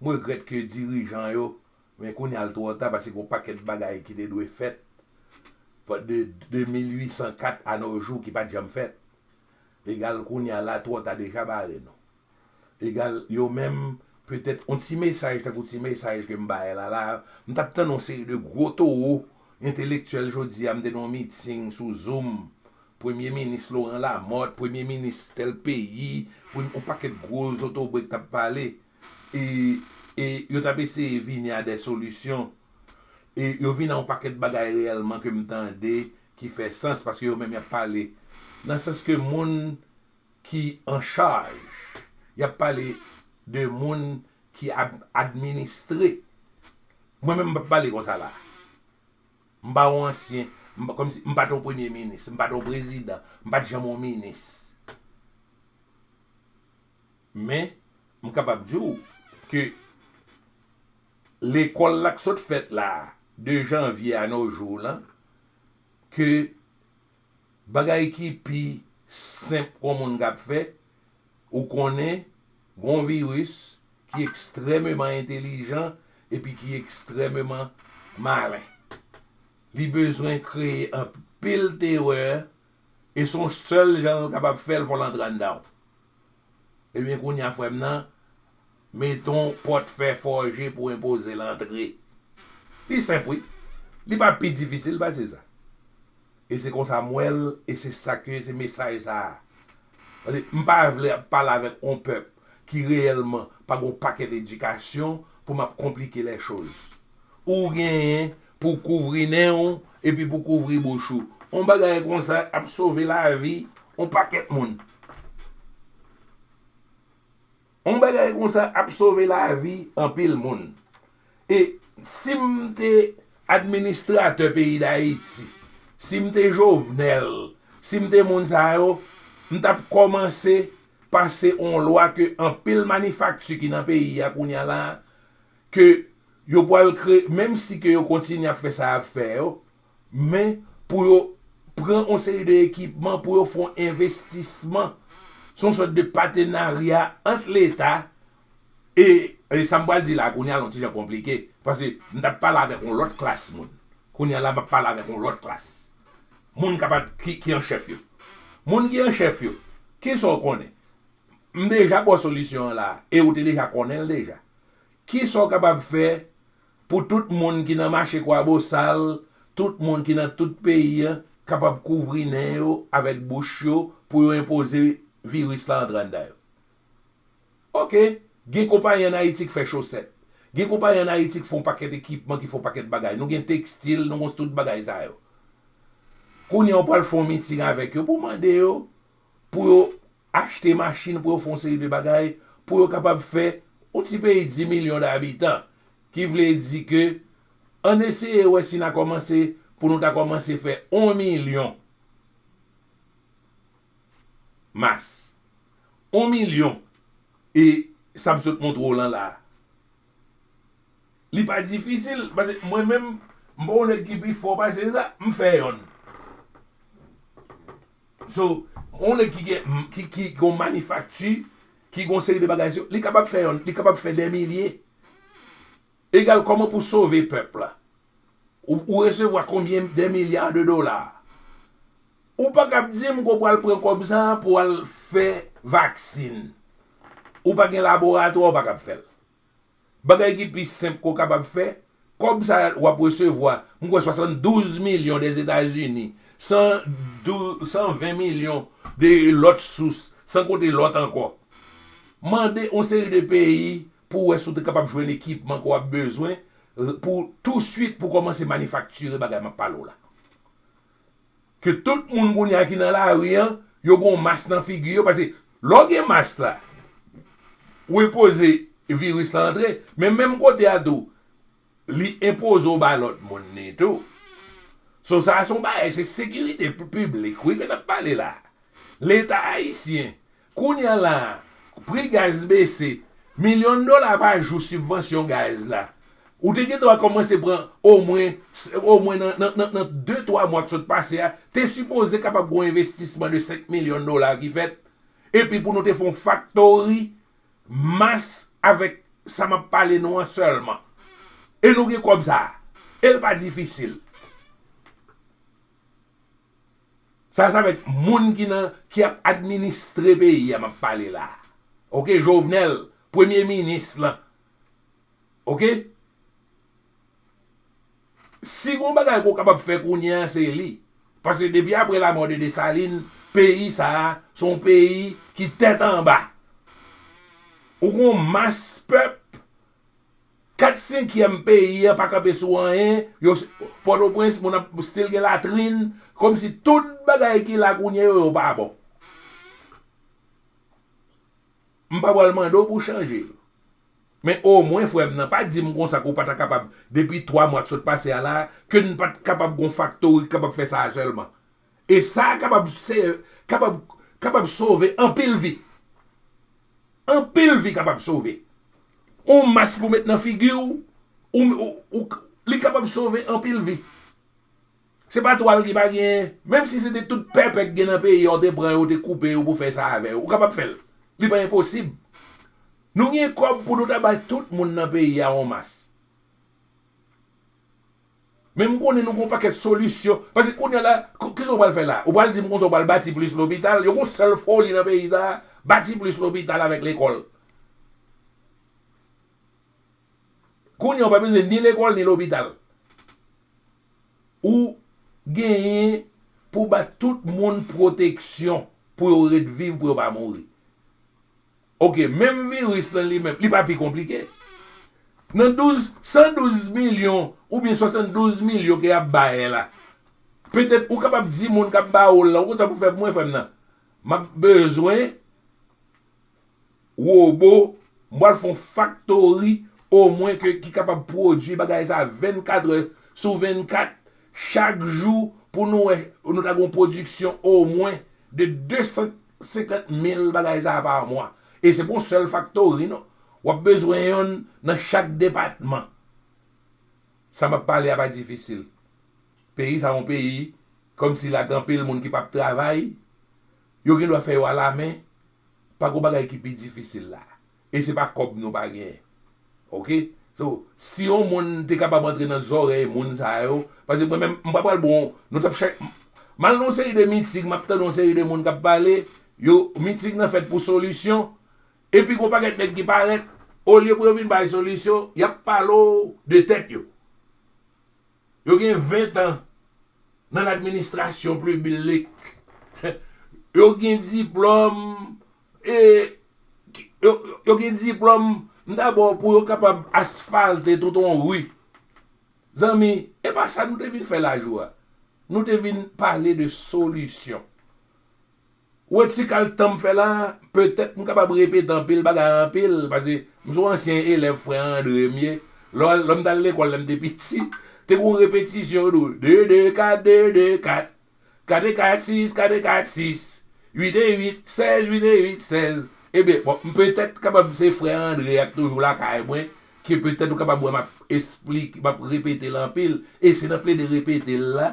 m regrèt ke dirijan yo, men kounye a l twò ta, paske gon pakèt bagay ki te dwe fèt. Fò de de mil uit san kat a nos jours ki pa t janm fèt. Egal kounye a la twò ta deja bare nou. Egal yo menm, petèt, yon ti mesaj, tankou ti mesaj ke m bay la, la, m t ap tann yon seri de gwo towo entelektyèl jodi a, m te nan yon miting sou Zoom, Premye Minis Laurent Lamothe, Premye Minis tèl peyi, premye, yon pakèt gwo zotobre k t ap pale. E, e yo t ap eseye vini a de solisyon. E yo vin a yon pakèt bagay reyèlman ke m tande ki fè sans, paske yo menm y ap pale nan sans ke moun ki an chaj, y ap pale de moun ki ap administre. Mwen menm, m p ap pale konsa la. M pa yon ansyen, m pa, kòmsi, m pa t yon premye minis, m pa t yon prezidan, m pa t janm yon minis. Men, m kapab di w ke lekòl la k sot fèt la, de janvye a nos jours la, ke bagay ki pi senp yon moun k ap fè, ou konnen, gon viris ki ekstrèmeman entelijan epi ki ekstrèmeman malen. Li bezwen kreye anpil terè, e se yon sèl jan l kapab fè l, fò l antre anndan w. Ebyen, kounye a, frè m nan, mete yon pòt fè fòje pou enpoze l antre. Li senp, wi. Li pa pi difisil pase sa. E se konsa m wè l, e se sa ke, se mesaj sa a. Paske m pa vle ap pale avèk yon pèp ki reyèlman pa gen yon pakèt edikasyon pou m ap konplike lèchoz. Ou genyen pou kouvri nen w, epi pou kouvri bouch ou. Yon bagay konsa ap sove lavi yon pakèt moun. Yon bagay konsa ap sove lavi anpil moun. E si m te administratè peyi Dayiti, si m te Jovenel, si m te moun sa yo, m t ap kòmanse pase yon lwa ke anpil manifakti ki nan peyi a kounye a la, ke yo pral kreye, menm si ke yo kontinye ap fè sa y ap fè yo, men pou yo pran yon seri de ekipman, pou yo fè yon envestisman. Se yon sòt de patenarya ant Leta e, e sa m pral di la, kounye a, l yon ti jan konplike, paske m t ap pale avèk yon lòt klas moun. Kounye a la, m ap pale avèk yon lòt klas. Moun k ap, ki, ki an chèf yo. Moun ki an chèf yo, kisa w konnen? M deja ba w solisyon an la, e ou te deja konnen l deja. Kisa w kapab fè pou tout moun ki nan mache Kwabosal, tout moun ki nan tout peyi a, kapab kouvri nen yo avèk bouch yo pou yo enpoze viris la antre anndan yo? Oke, gen konpayi ann Ayiti k fè chosèt. Gen konpayi ann Ayiti k fè yon pakèt ekipman, ki fè yon pakèt bagay. Nou gen tekstil, nou gen tout bagay sa yo. Kounye a, w pral fè yon miting avèk yo pou mande yo, pou yo achte machin, pou yo fè yon seri de bagay, pou yo kapab fè yon ti peyi dis milyon d'abitan. Ki vle di ke, ann eseye wè si n a kòmanse, pou nou ta kòmanse fè yon milyon. Mas. Yon milyon. E sa m sot montre w lan la. Li pa difisil, paske mwen menm, m pa yon nèg ki pi fò pase sa, m fè yonn. So, yon nèg ki gen, ki, ki, ki gon manifakti, ki gon seri de bagay, li kapab fè yonn, li kapab fè dè milye. Egal kòman pou sove pèp la. Ou, ou resevwa konbyen de milya de dola? Ou pa kab di m ke w pral pran kòb sa a pou w al fè vaksin. Ou pa gen laboratwa, ou pa kab fè l. Bagay ki pi senp ke w kapab fè, kòb sa a w ap resevwa, m kwè swasanndouz milyon Dèzetazini, san douz, san ven milyon de lòt sous, san konte lòt ankò. Mande yon seri de peyi pou wè si w te kapab jwenn ekipman ke w ap bezwen, eh, pou touswit pou kòmanse manifaktire bagay m ap pale w la. Ke tout moun kounye a ki nan lari an, yo gen yon mas nan figi yo, paske lè w gen mas la, ou enpoze viris la antre, men menm kote a tou, li enpoze w ba lòt moun li tou. So, sa a se yon bagay, se sekirite pi-, piblik, wi, ke n ap pale la. Leta ayisyen, kounye a la, pri gaz bese, milyon dola pa jou sibvansyon gaz la. Ou te gen dwa kòmanse pran omwen, omwen nan, nan, nan, nan de, twa mwa k sot pase a, te sipoze kapab gen yon envestisman de senk milyon dola ki fèt. Epi pou nou te fè yon faktori, mas avèk sa m ap pale nou an sèlman. E nou gen kòb sa a. E l pa difisil. Sa, se avèk moun ki nan, ki ap administre peyi a m ap pale la. Oke, Jovenel, premye minis lan. Oke? Si gon bagay ke w kapab fè kounye a, se li. Paske depi apre lamò de Desalin, peyi sa a, se yon peyi ki tèt anba. Ou gon mas pèp, kat senkyèm peyi a pa kanpe sou anyen, yo, Pòtoprens, moun ap still gen latrin, kòmsi tout bagay ki la kounye yo, yo pa bon. M pa pral mande w pou w chanje yo. Men omwen, frè m nan, pa di m konsa ke w pa ta kapab, depi twa mwa k sot pase a la, ke n pa t kapab gon faktori k kapab fè sa a sèlman. E sa a kapab se, kapab, kapab sove anpil vi. Anpil vi kapab sove. On mas pou met nan figi w, ou, ou, ou, li kapab sove anpil vi. Se pa twal ki pa genyen. Menm si se te tout pèpè k gen nan peyi a, w te pran yo, w te koupe yo pou fè sa avè yo, ou kapab fè l. Li pa enposib. Nou gen kòb pou nou ta bay tout moun nan peyi a yon mas. Men m konnen nou gon pakèt solisyon. Paske kounye a la, k-, kisa w pral fè la? Ou pral di m konsa w pral bati plis lopital? Yo gon sèl foli nan peyi sa a, bati plis lopital avèk lekòl. Kounye a w pa bezwen ni lekòl ni lopital. Ou genyen pou ba tout moun pwoteksyon pou yo ret viv, pou yo pa mouri. Oke, menm viris lan li menm, li pa pi konplike. Nan douz, san douz milyon oubyen swasanndouz milyon ke y ap bay la, petèt ou kapab di moun k ap ba ou l lan, ou konn sa pou fè pou mwen, frè m nan? M ap bezwen wobo, m pral fè yon faktori omwen ke, ki kapab pwodui bagay sa vennkat è sou vennkat, chak jou, pou nou wè, nou ta gen yon pwodiksyon omwen de de san senkant mil bagay sa pa mwa. E se pa yon sèl faktori, non. W ap bezwen yonn nan chak depatman. Sa m ap pale a pa difisil. Peyi sa yon peyi, kòmsi la gen anpil moun ki p ap travay, yo gen dwa fè yo alamen, pa gon bagay ki pi difisil la. E se pa kòb nou pa genyen. Oke? So, si yon moun te kapab antre nan zòrèy moun sa yo, paske mwen menm, m pa pral bon, nou t ap chèche, m al nan yon seri de miting, m ap tande yon seri de moun k ap pale, yo, miting nan fèt pou solisyon, epi gon pakèt nèg ki parèt, olye pou yo vin bay solisyon, y ap pale w de tèt yo. Yo gen ven tan nan ladministrasyon piblik. Yo gen diplòm, e, yo, yo gen diplòm, m ta ba w pou yo kapab asfalte tout yon ri. Zanmi, e pa sa nou te vin fè la jou a. Nou te vin pale de solisyon. Ou wè ti kal tan m fè la, petèt m kapab repete anpil bagay anpil, paske m se yon ansyen elèv frè Andre m ye. Lè, lè m t al lekòl, lè m te piti, te gen yon repetisyon yo di w, de de kat, de de kat, kat e kat sis, kat e kat sis, uit e uit sèz, uit e uit sèz. Ebyen, bon, m petèt kapab se frè Andre a k toujou lakay mwen, ke petèt ou kapab wè m ap esplike, m ap repete l anpil, e se nan plede repete l la,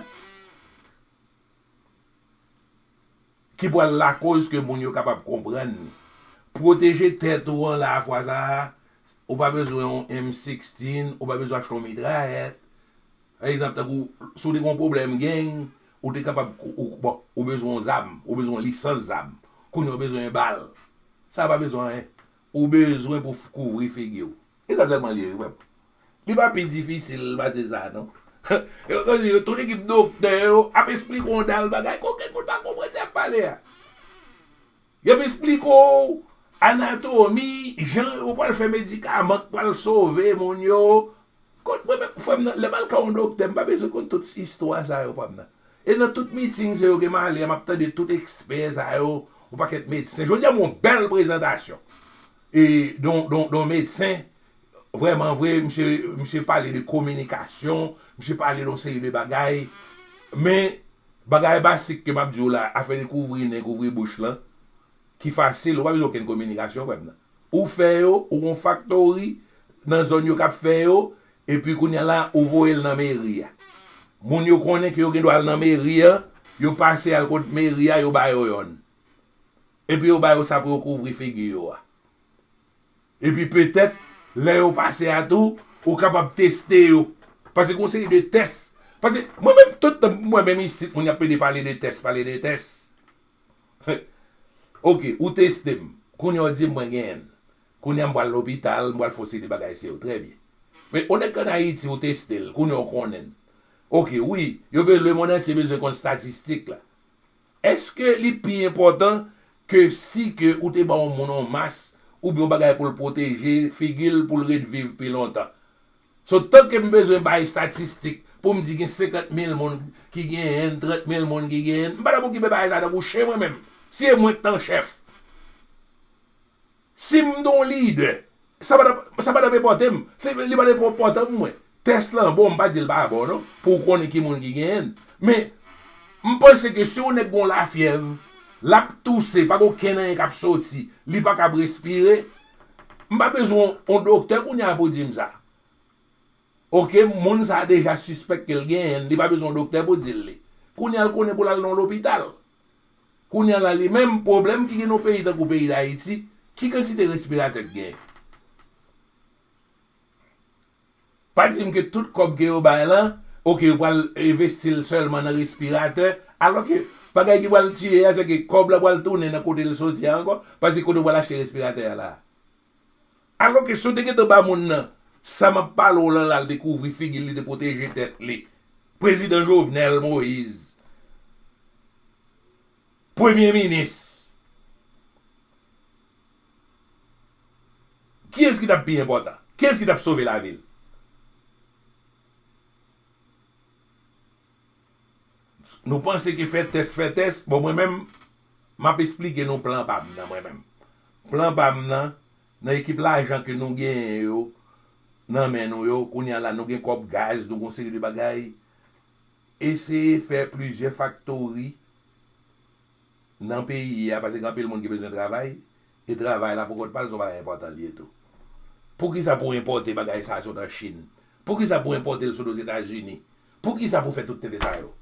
ki pral lakoz ke moun yo kapab konprann li. Pwoteje tèt ou an la fwa sa a, Ou pa bezwen yon M sixteen, ou pa bezwen achte yon mitrayèt. Pa egzanp, tankou, si w te gen yon pwoblèm gang, ou te kapab, ou, bon, ou bezwen yon zam, ou bezwen yon lisans zam. Kounye a, ou bezwen yon bal. Sa pa bezwen anyen. Ou bezwen pou f-, kouvri figi w. E sa sèlman li ye, wi, frè m. Li pa pi difisil pase sa, non. Yo, yo, tout ekip doktè yo ap esplike w yon dal bagay, ke okenn moun pa konprann sa y ap pale a. Y ap esplike w anatomi, jan yo pral fè medikaman k pral sove moun yo. Kot mwen menm, frè m nan, lè m al ka yon doktè, m pa bezwen konn tout istwa sa yo, frè m nan. E nan tout miting, se yo ke m ale a, m ap tande tout ekspè sa yo, yon pakèt medsen. Jodi a, m yon bèl prezantasyon. E, don, don, don medsen, vrèman vre, misye, misye pale de kominikasyon, misye pale de yon seri de bagay. Men, bagay basik ke m ap di w la, afè de kouvri nen, kouvri bouch lan, ki fasil, ou pa bezwen okenn kominikasyon, frè m nan. Ou fè yo, ou gon faktori nan zòn yo k ap fè yo, epi kounye a la, ou voye l nan meri a. Moun yo konnen ke yo gen dwa al nan meri a, yo pase al kot meri a, yo ba yo yonn. Epi yo ba yo sa pou yo kouvri figi yo a. Epi petèt, lè yo pase a tou, ou kapab teste yo. Paske gon seri de tès. Paske mwen menm, tout tan mwen menm isit, moun y ap plede pale de tès, pale de tès. Ok, ou teste m. Kounye a w di m mwen genyen l. Kounye a m pral lopital, m pral fè yon seri de bagay serye. Trè byen. Men yon nèg k ann Ayiti, ou teste l. Kounye a w konnen l. Ok, wi, yo be-, lemonn antye bezwen konn estatistik la. Èske li pi enpòtan ke si ke ou te ba yon moun yon mas oubyen yon bagay pou l pwoteje figi l pou l ret viv pi lontan? So, tanke m bezwen bay estatistik pou m di gen senkant mil moun ki genyen l, trant mil moun ki genyen l, m pa t ap okipe bagay sa tankou chen mwen menm. Si e mwen k t an chèf. Si m t yon lidè, sa pa t ap, sa pa t ap enpòte m. Se, li pa t enpòtan pou mwen. Tès lan bon, m pa di l pa bon, non, pou w konnen ki moun ki genyen l. Men, m panse ke si yon nèg gon lafyèv, l ap touse, pa gen okenn anyen k ap soti, li pa kab respire, m pa bezwen yon, yon doktè kounye a pou di m sa. Ok, moun sa a deja sispèk ke l genyen l, li pa bezwen yon doktè pou di l li. Kounye a l konnen pou l al nan yon lopital. Kounye a la li menm, pwoblèm ki gen nan yon peyi tankou peyi Dayiti, ki kantite respiratè k genyen? Pa di m ke tout kòb ke yo bay lan, ok, yo pral envesti l sèlman nan respiratè, alò ke bagay ki pral tiye a, se ke kòb la pral tounen nan kote l soti a ankò, paske kote yo pral achte respiratè a la. Alò ke si w te gentan ba moun nan, sa m ap pale w lan la, l te kouvri figi l, li te pwoteje tèt li. Prezidan Jovenel Moïse. Premye minis. Kiyès ki t ap pi enpòtan? Kiyès ki t ap sove lavi l? Nou panse ke fè tès, fè tès. Bon, mwen menm, m ap esplike nou plan pa m nan, mwen menm. Plan pa m nan, nan ekip lajan ke nou genyen yo, nan men nou yo, kounye a la, nou gen kòb gaz, nou gen yon seri de bagay. Eseye fè plizyè faktori nan peyi a, paske gen anpil moun ki bezwen travay, e travay la pou kont pa l, se yon bagay enpòtan li ye tou. Poukisa pou enpòte bagay sa a sot an Chin? Poukisa pou enpòte l sot Ozetazini? Poukisa pou fè tout tenten sa yo?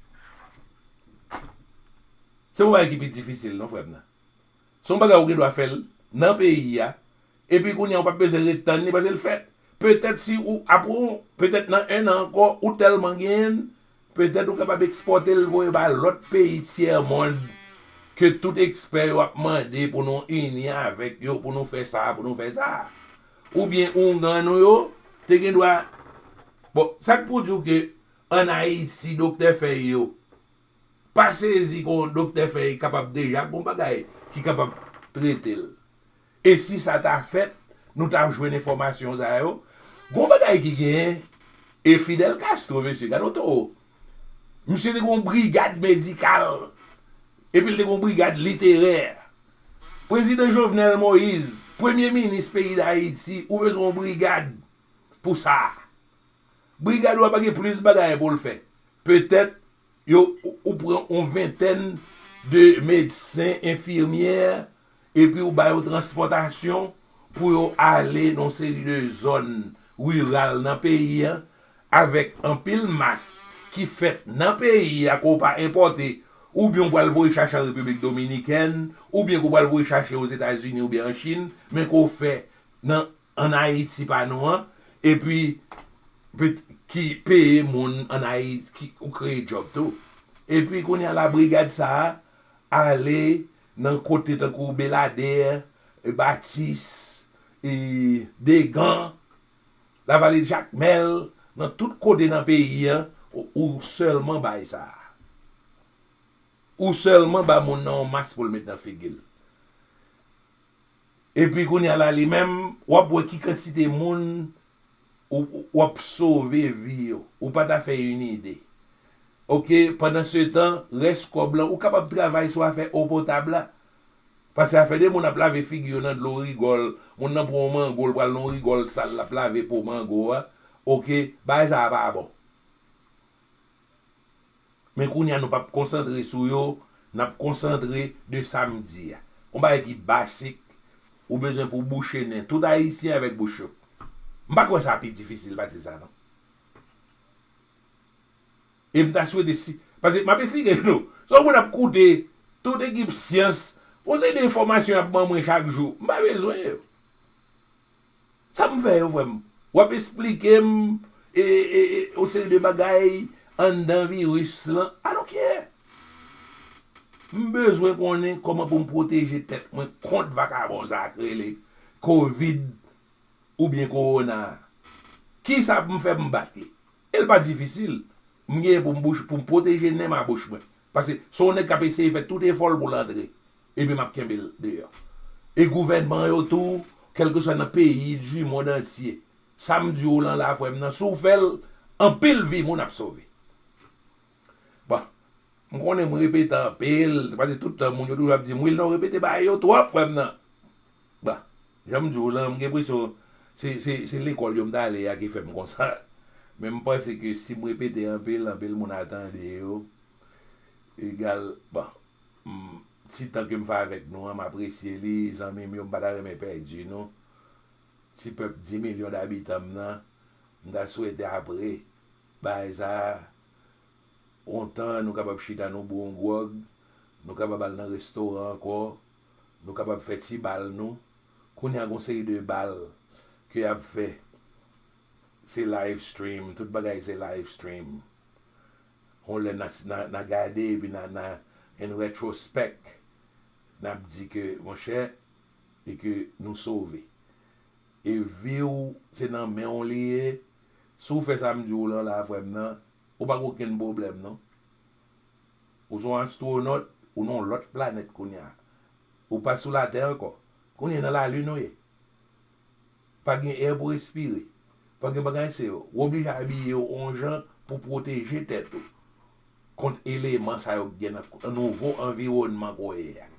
Se yon bagay ki pi difisil, non, frè m nan. Se yon bagay ou gen dwa fè l nan peyi a, epi kounye a ou p ap bezwen ret tann li, paske l fèt. Petèt si ou, apre w, petèt nan en an ankò, ou tèlman genyen l, petèt ou kapab ekspòte l voye ba lòt peyi tyè mond, ke tout ekspè yo ap mande pou nou ini avèk yo, pou nou fè sa, pou nou fè sa. Oubyen ougan nou yo, te gen dwa, bon, sa k pou di w ke ann Ayiti, doktè fèy yo, pa sezi kon doktè fèy kapab deja gon bagay ki kapab trete l. E si sa ta fèt, nou ta jwenn enfòmasyon sa yo. Gon bagay ki genyen, e Fidel Castro, mesye, gade yon towo. Misye te gon brigad medikal, epi l te gon brigad literè. Prezidan Jovenel Moïse, premye minis peyi Dayiti, ou bezwen yon brigad pou sa. Brigad ou a pa gen plis bagay pou l fè. Petèt, yo, ou, ou pran yon ventèn de medsen, enfimyè, epi ou ba yo transpòtasyon pou yo ale nan yon seri de zòn riral nan peyi a, avèk anpil mas ki fèt nan peyi a ke w pa enpòte, oubyen w pral voye chache an Repiblik Dominikèn, oubyen ke w pral voye chache Ozetazini oubyen an Chin, men ke w fè nan ann Ayiti pa nou an, epi pet- ki peye moun ann Ayiti, ki, ou kreye djòb tou. Epi kounye a la brigad sa a ale nan kote tankou Beladè, e Batis, e Degan, Lavale Jakmèl, nan tout kote nan peyi a, ou, ou sèlman bay sa a. Ou sèlman ba moun nan yon mas pou l met nan figi l. Epi kounye a la li menm, w ap wè ki kantite moun ou, ou, w ap sove vi yo. Ou pa ta fè yon ide. Oke, pandan se tan, rès kòb lan, ou kapab travay sou afè o potab la. Paske afè de moun ap lave figi yo nan dlo rigòl, moun nan pran yon mango, l pral nan yon rigòl sal, l ap lave po mango a. Oke, bagay sa a pa bon. Men kounye a nou p ap konsantre sou yo, n ap konsantre de sa m di a. Yon bagay ki basik, ou bezwen pou w bouche nen tout Ayisyen avèk bouch yo. M pa kwè sa pi difisil pase sa non. E m ta swete si, paske m ap esplike nou, se yon moun ap koute tout ekip syans, yon seri de enfòmasyon y ap ban mwen chak jou, m pa bezwen yo. Sa m fè yo, frè m? W ap esplike m e, e, e, yon seri de bagay anndan viris lan. I don't care. M bezwen konnen kòman pou m pwoteje tèt mwen kont vakabon sa k rele kovid oubyen kowona a. Kisa pou m fè pou m bat li? E l pa difisil. M genyen pou m bouch, pou m pwoteje nen m a bouch mwen. Paske se yon nèg k ap eseye fè tout efò l pou l antre. Epi m ap kenbe l deyò. E gouvènman yo tou, kèlkeswa nan peyi, du monde entier. Sa m di w lan la, frè m nan, si w fè l, anpil vi moun ap sove. Bon, m konnen m repete anpil, se paske tout tan moun yo toujou ap di m, Wilner, w repete bagay yo twòp, frè m nan. Bon, jan m di w lan, m gen enpresyon se, se, se lekòl yo m t ale a ki fè m konsa. Men m panse ke si m repete anpil, anpil moun a tande yo. Egal, bon, m, ti tan ke m fè avèk nou an, m apresye li, zanmi m yo, m pa ta renmen pèdi nou. Ti pèp dis milyon d'abitan m nan, m ta swete apre bagay sa a, yon tan nou kapab chita nou bwè yon gwòg, nou kapab al nan restoran ankò, nou kapab fè ti bal nou. Kounye a gon seri de bal ke y ap fè. Se live stream, tout bagay se live stream. Yon lè n a, n a, n a gade epi n a, n a, in retrospect, n ap di ke, monchè, e ke nou sove. E vi w, se nan men w li ye. Si w fè sa m di w lan la, frè m nan, ou pa gen okenn pwoblèm, non. Ou se yon astwonòt, ou nan yon lòt planèt kounye a. Ou pa sou Latè ankò. Kounye a nan Lalin ou ye. Pa gen è pou respire. Pa gen bagay se yo. Ou oblije abiye w yon jan pou pwoteje tèt ou kont eleman sa yo k gen nan, nan nouvo anviwònman ke w ye a.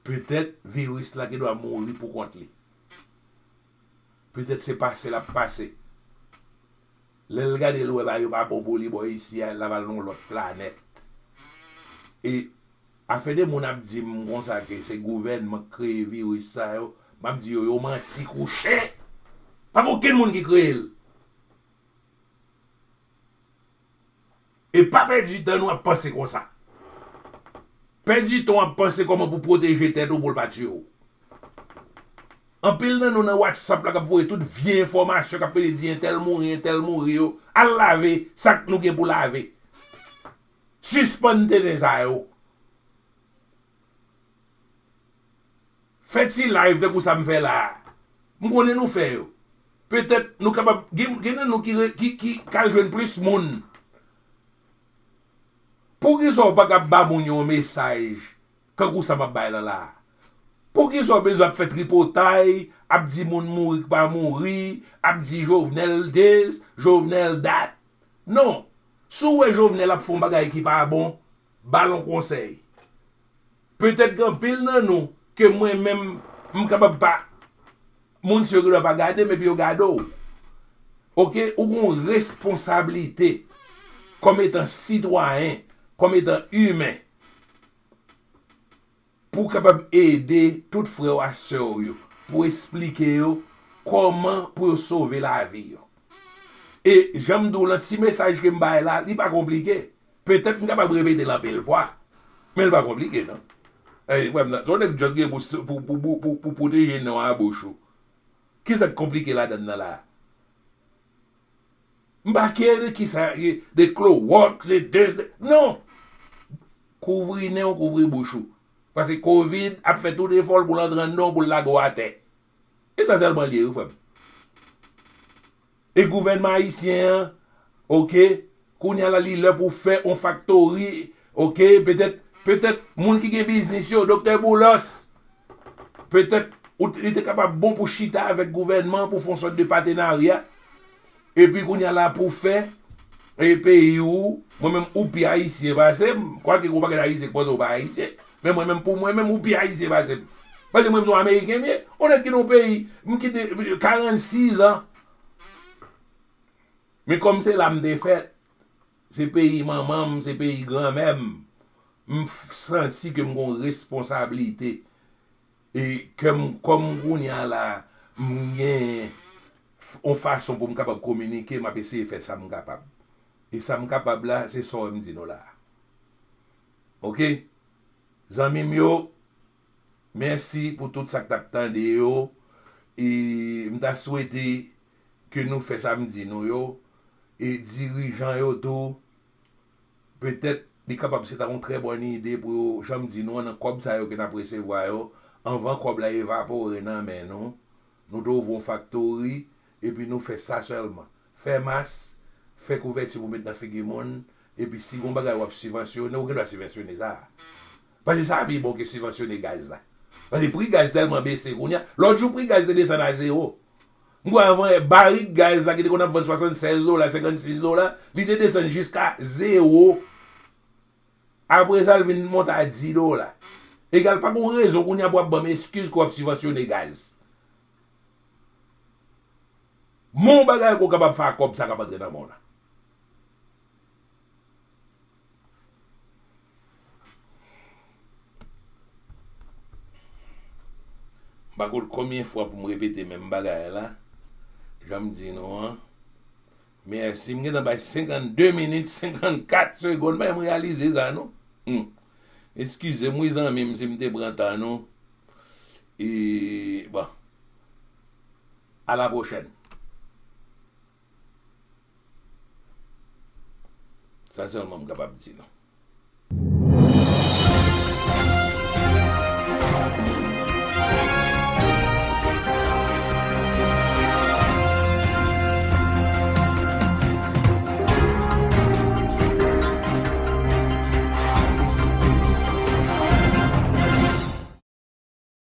Petèt viris la gendwa mouri pou kont li. Petèt se pase l ap pase. Lè l gade l wè bagay yo pa bon pou li bò isi a, l ap al nan yon lòt planèt. E afè de moun ap di m konsa ke se gouvènman k kreye viris sa yo, m ap di yo, yo manti kouche. Pa gen okenn moun ki kreye l. E pa pèdi tan nou ap panse konsa. Pèdi tan w ap panse kòman pou pwoteje tèt ou pou l pa tiye w. Anpil nan nou nan WhatsApp la k ap voye tout vye enfòmasyon k ap pede di entèl mouri, entèl mouri yo. Al lave sa k nou gen pou lave. Sispann tenten sa yo. Fè ti live tankou sa m fè la a. M konnen nou fè yo. Petèt nou kapab, gen, gen nan nou ki, re- ki, ki ka jwenn plis moun. Poukisa w pa ka ba moun yon mesaj kankou sa m ap bay lan la a? Poukisa w bezwen ap fè tripotay, ap di moun mouri k pa mouri, ap di Jovenel this, Jovenel that? Non. Si w wè Jovenel ap fè yon bagay ki pa bon, ba l yon konsèy. Petèt gen anpil nan nou ke mwen menm, m kapab pa, moun si yo gendwa pa gade m epi yo gade w. Oke, ou gen yon responsablite kòm etan sitwayen, kòm etan imen, pou w kapab ede tout frè w ak sè w yo, pou w esplike yo kòman pou yo sove lavi yo. E jan m di w lan, ti mesaj ke m bay la, li pa konplike. Petèt m kapab repete l anpil fwa, men l pa konplike non. Ey, frè m nan, se yon nèg just gen pou, pou, pou, pou, pou, pou pwoteje non a bouch ou. Kisa k konplike ladann nan la? M pa care de kisa, de klowòks, de this, de, non! Kouvri nen w, kouvri bouch ou. Paske kovid ap fè tout efò l pou l antre anndan w, pou l lage w atè. E sa sèlman l ye, wi, frè m. E gouvènman ayisyen an, oke, kounye a la, li lè pou fè yon faktori, oke, petèt, petèt, moun ki gen biznis yo, Doktè Boulos, petèt, ou t-, li te kapab bon pou chita avèk gouvènman, pou fè yon sòt de patenarya, epi kounye a la, pou fè, e peyi ou, mwen menm, ou pi ayisyen pase m, kwake gen yon pakèt ayisyen ki panse w pa ayisyen, men mwen menm, pou mwen menm, ou pi ayisyen pase m. Paske mwen menm, se yon Ameriken m ye, yon nèg ki nan yon peyi, m kite karannsis an, men kòm se la m te fèt, se peyi manman m, se peyi granmè m, m f-, santi ke m gon responsablite. E ke m, kòm kounye a la, m gen f-, on fason pou m kapab kominike, m ap eseye fè sa m kapab. E sa m kapab la, se sa w wè m di nou la. Oke? Zanmi m yo, mèsi pou tout sa k t ap tande yo. E m ta swete ke nou fè sa m di nou yo. E dirijan yo tou, petèt, li kapab se ta yon trè bòn ide pou yo, jan m di nou an, nan kòb sa yo ke n ap resevwa yo, anvan kòb la evapore nan men nou, nou te ouvri yon faktori, epi nou fè sa sèlman. Fè mas, fè kouvèti pou met nan figi moun, epi si gon bagay w ap sibvansyone, ou gen dwa sibvansyone sa. Paske sa pi bon ke sibvansyone gaz la. Paske pri gaz tèlman bese kounye a. Lòt jou, pri gaz te desann a zewo. M kwè avan yè, barik gaz la ki te konn ap vann swasannsèz dola, senkannsis dola, li te desann jiska zewo. Apre sa, l vin monte a dis dola. Egal, pa gen rezon kounye a pou w ap ban m eskiz ke w ap sibvansyone gaz. Men yon bagay ke w kapab fè ak kòb sa k ap antre nan men w la. M pa konn konbyen fwa pou m repete menm bagay la, jan m di nou an. Mèsi, m gentan bay senkannde minit, senkannkat segonn, men m reyalize sa, non? Hmm. Eskize m, wi, zanmi m, si m te pran tan nou. E, bon. A la pwochèn. Sa sèlman m kapab di nou.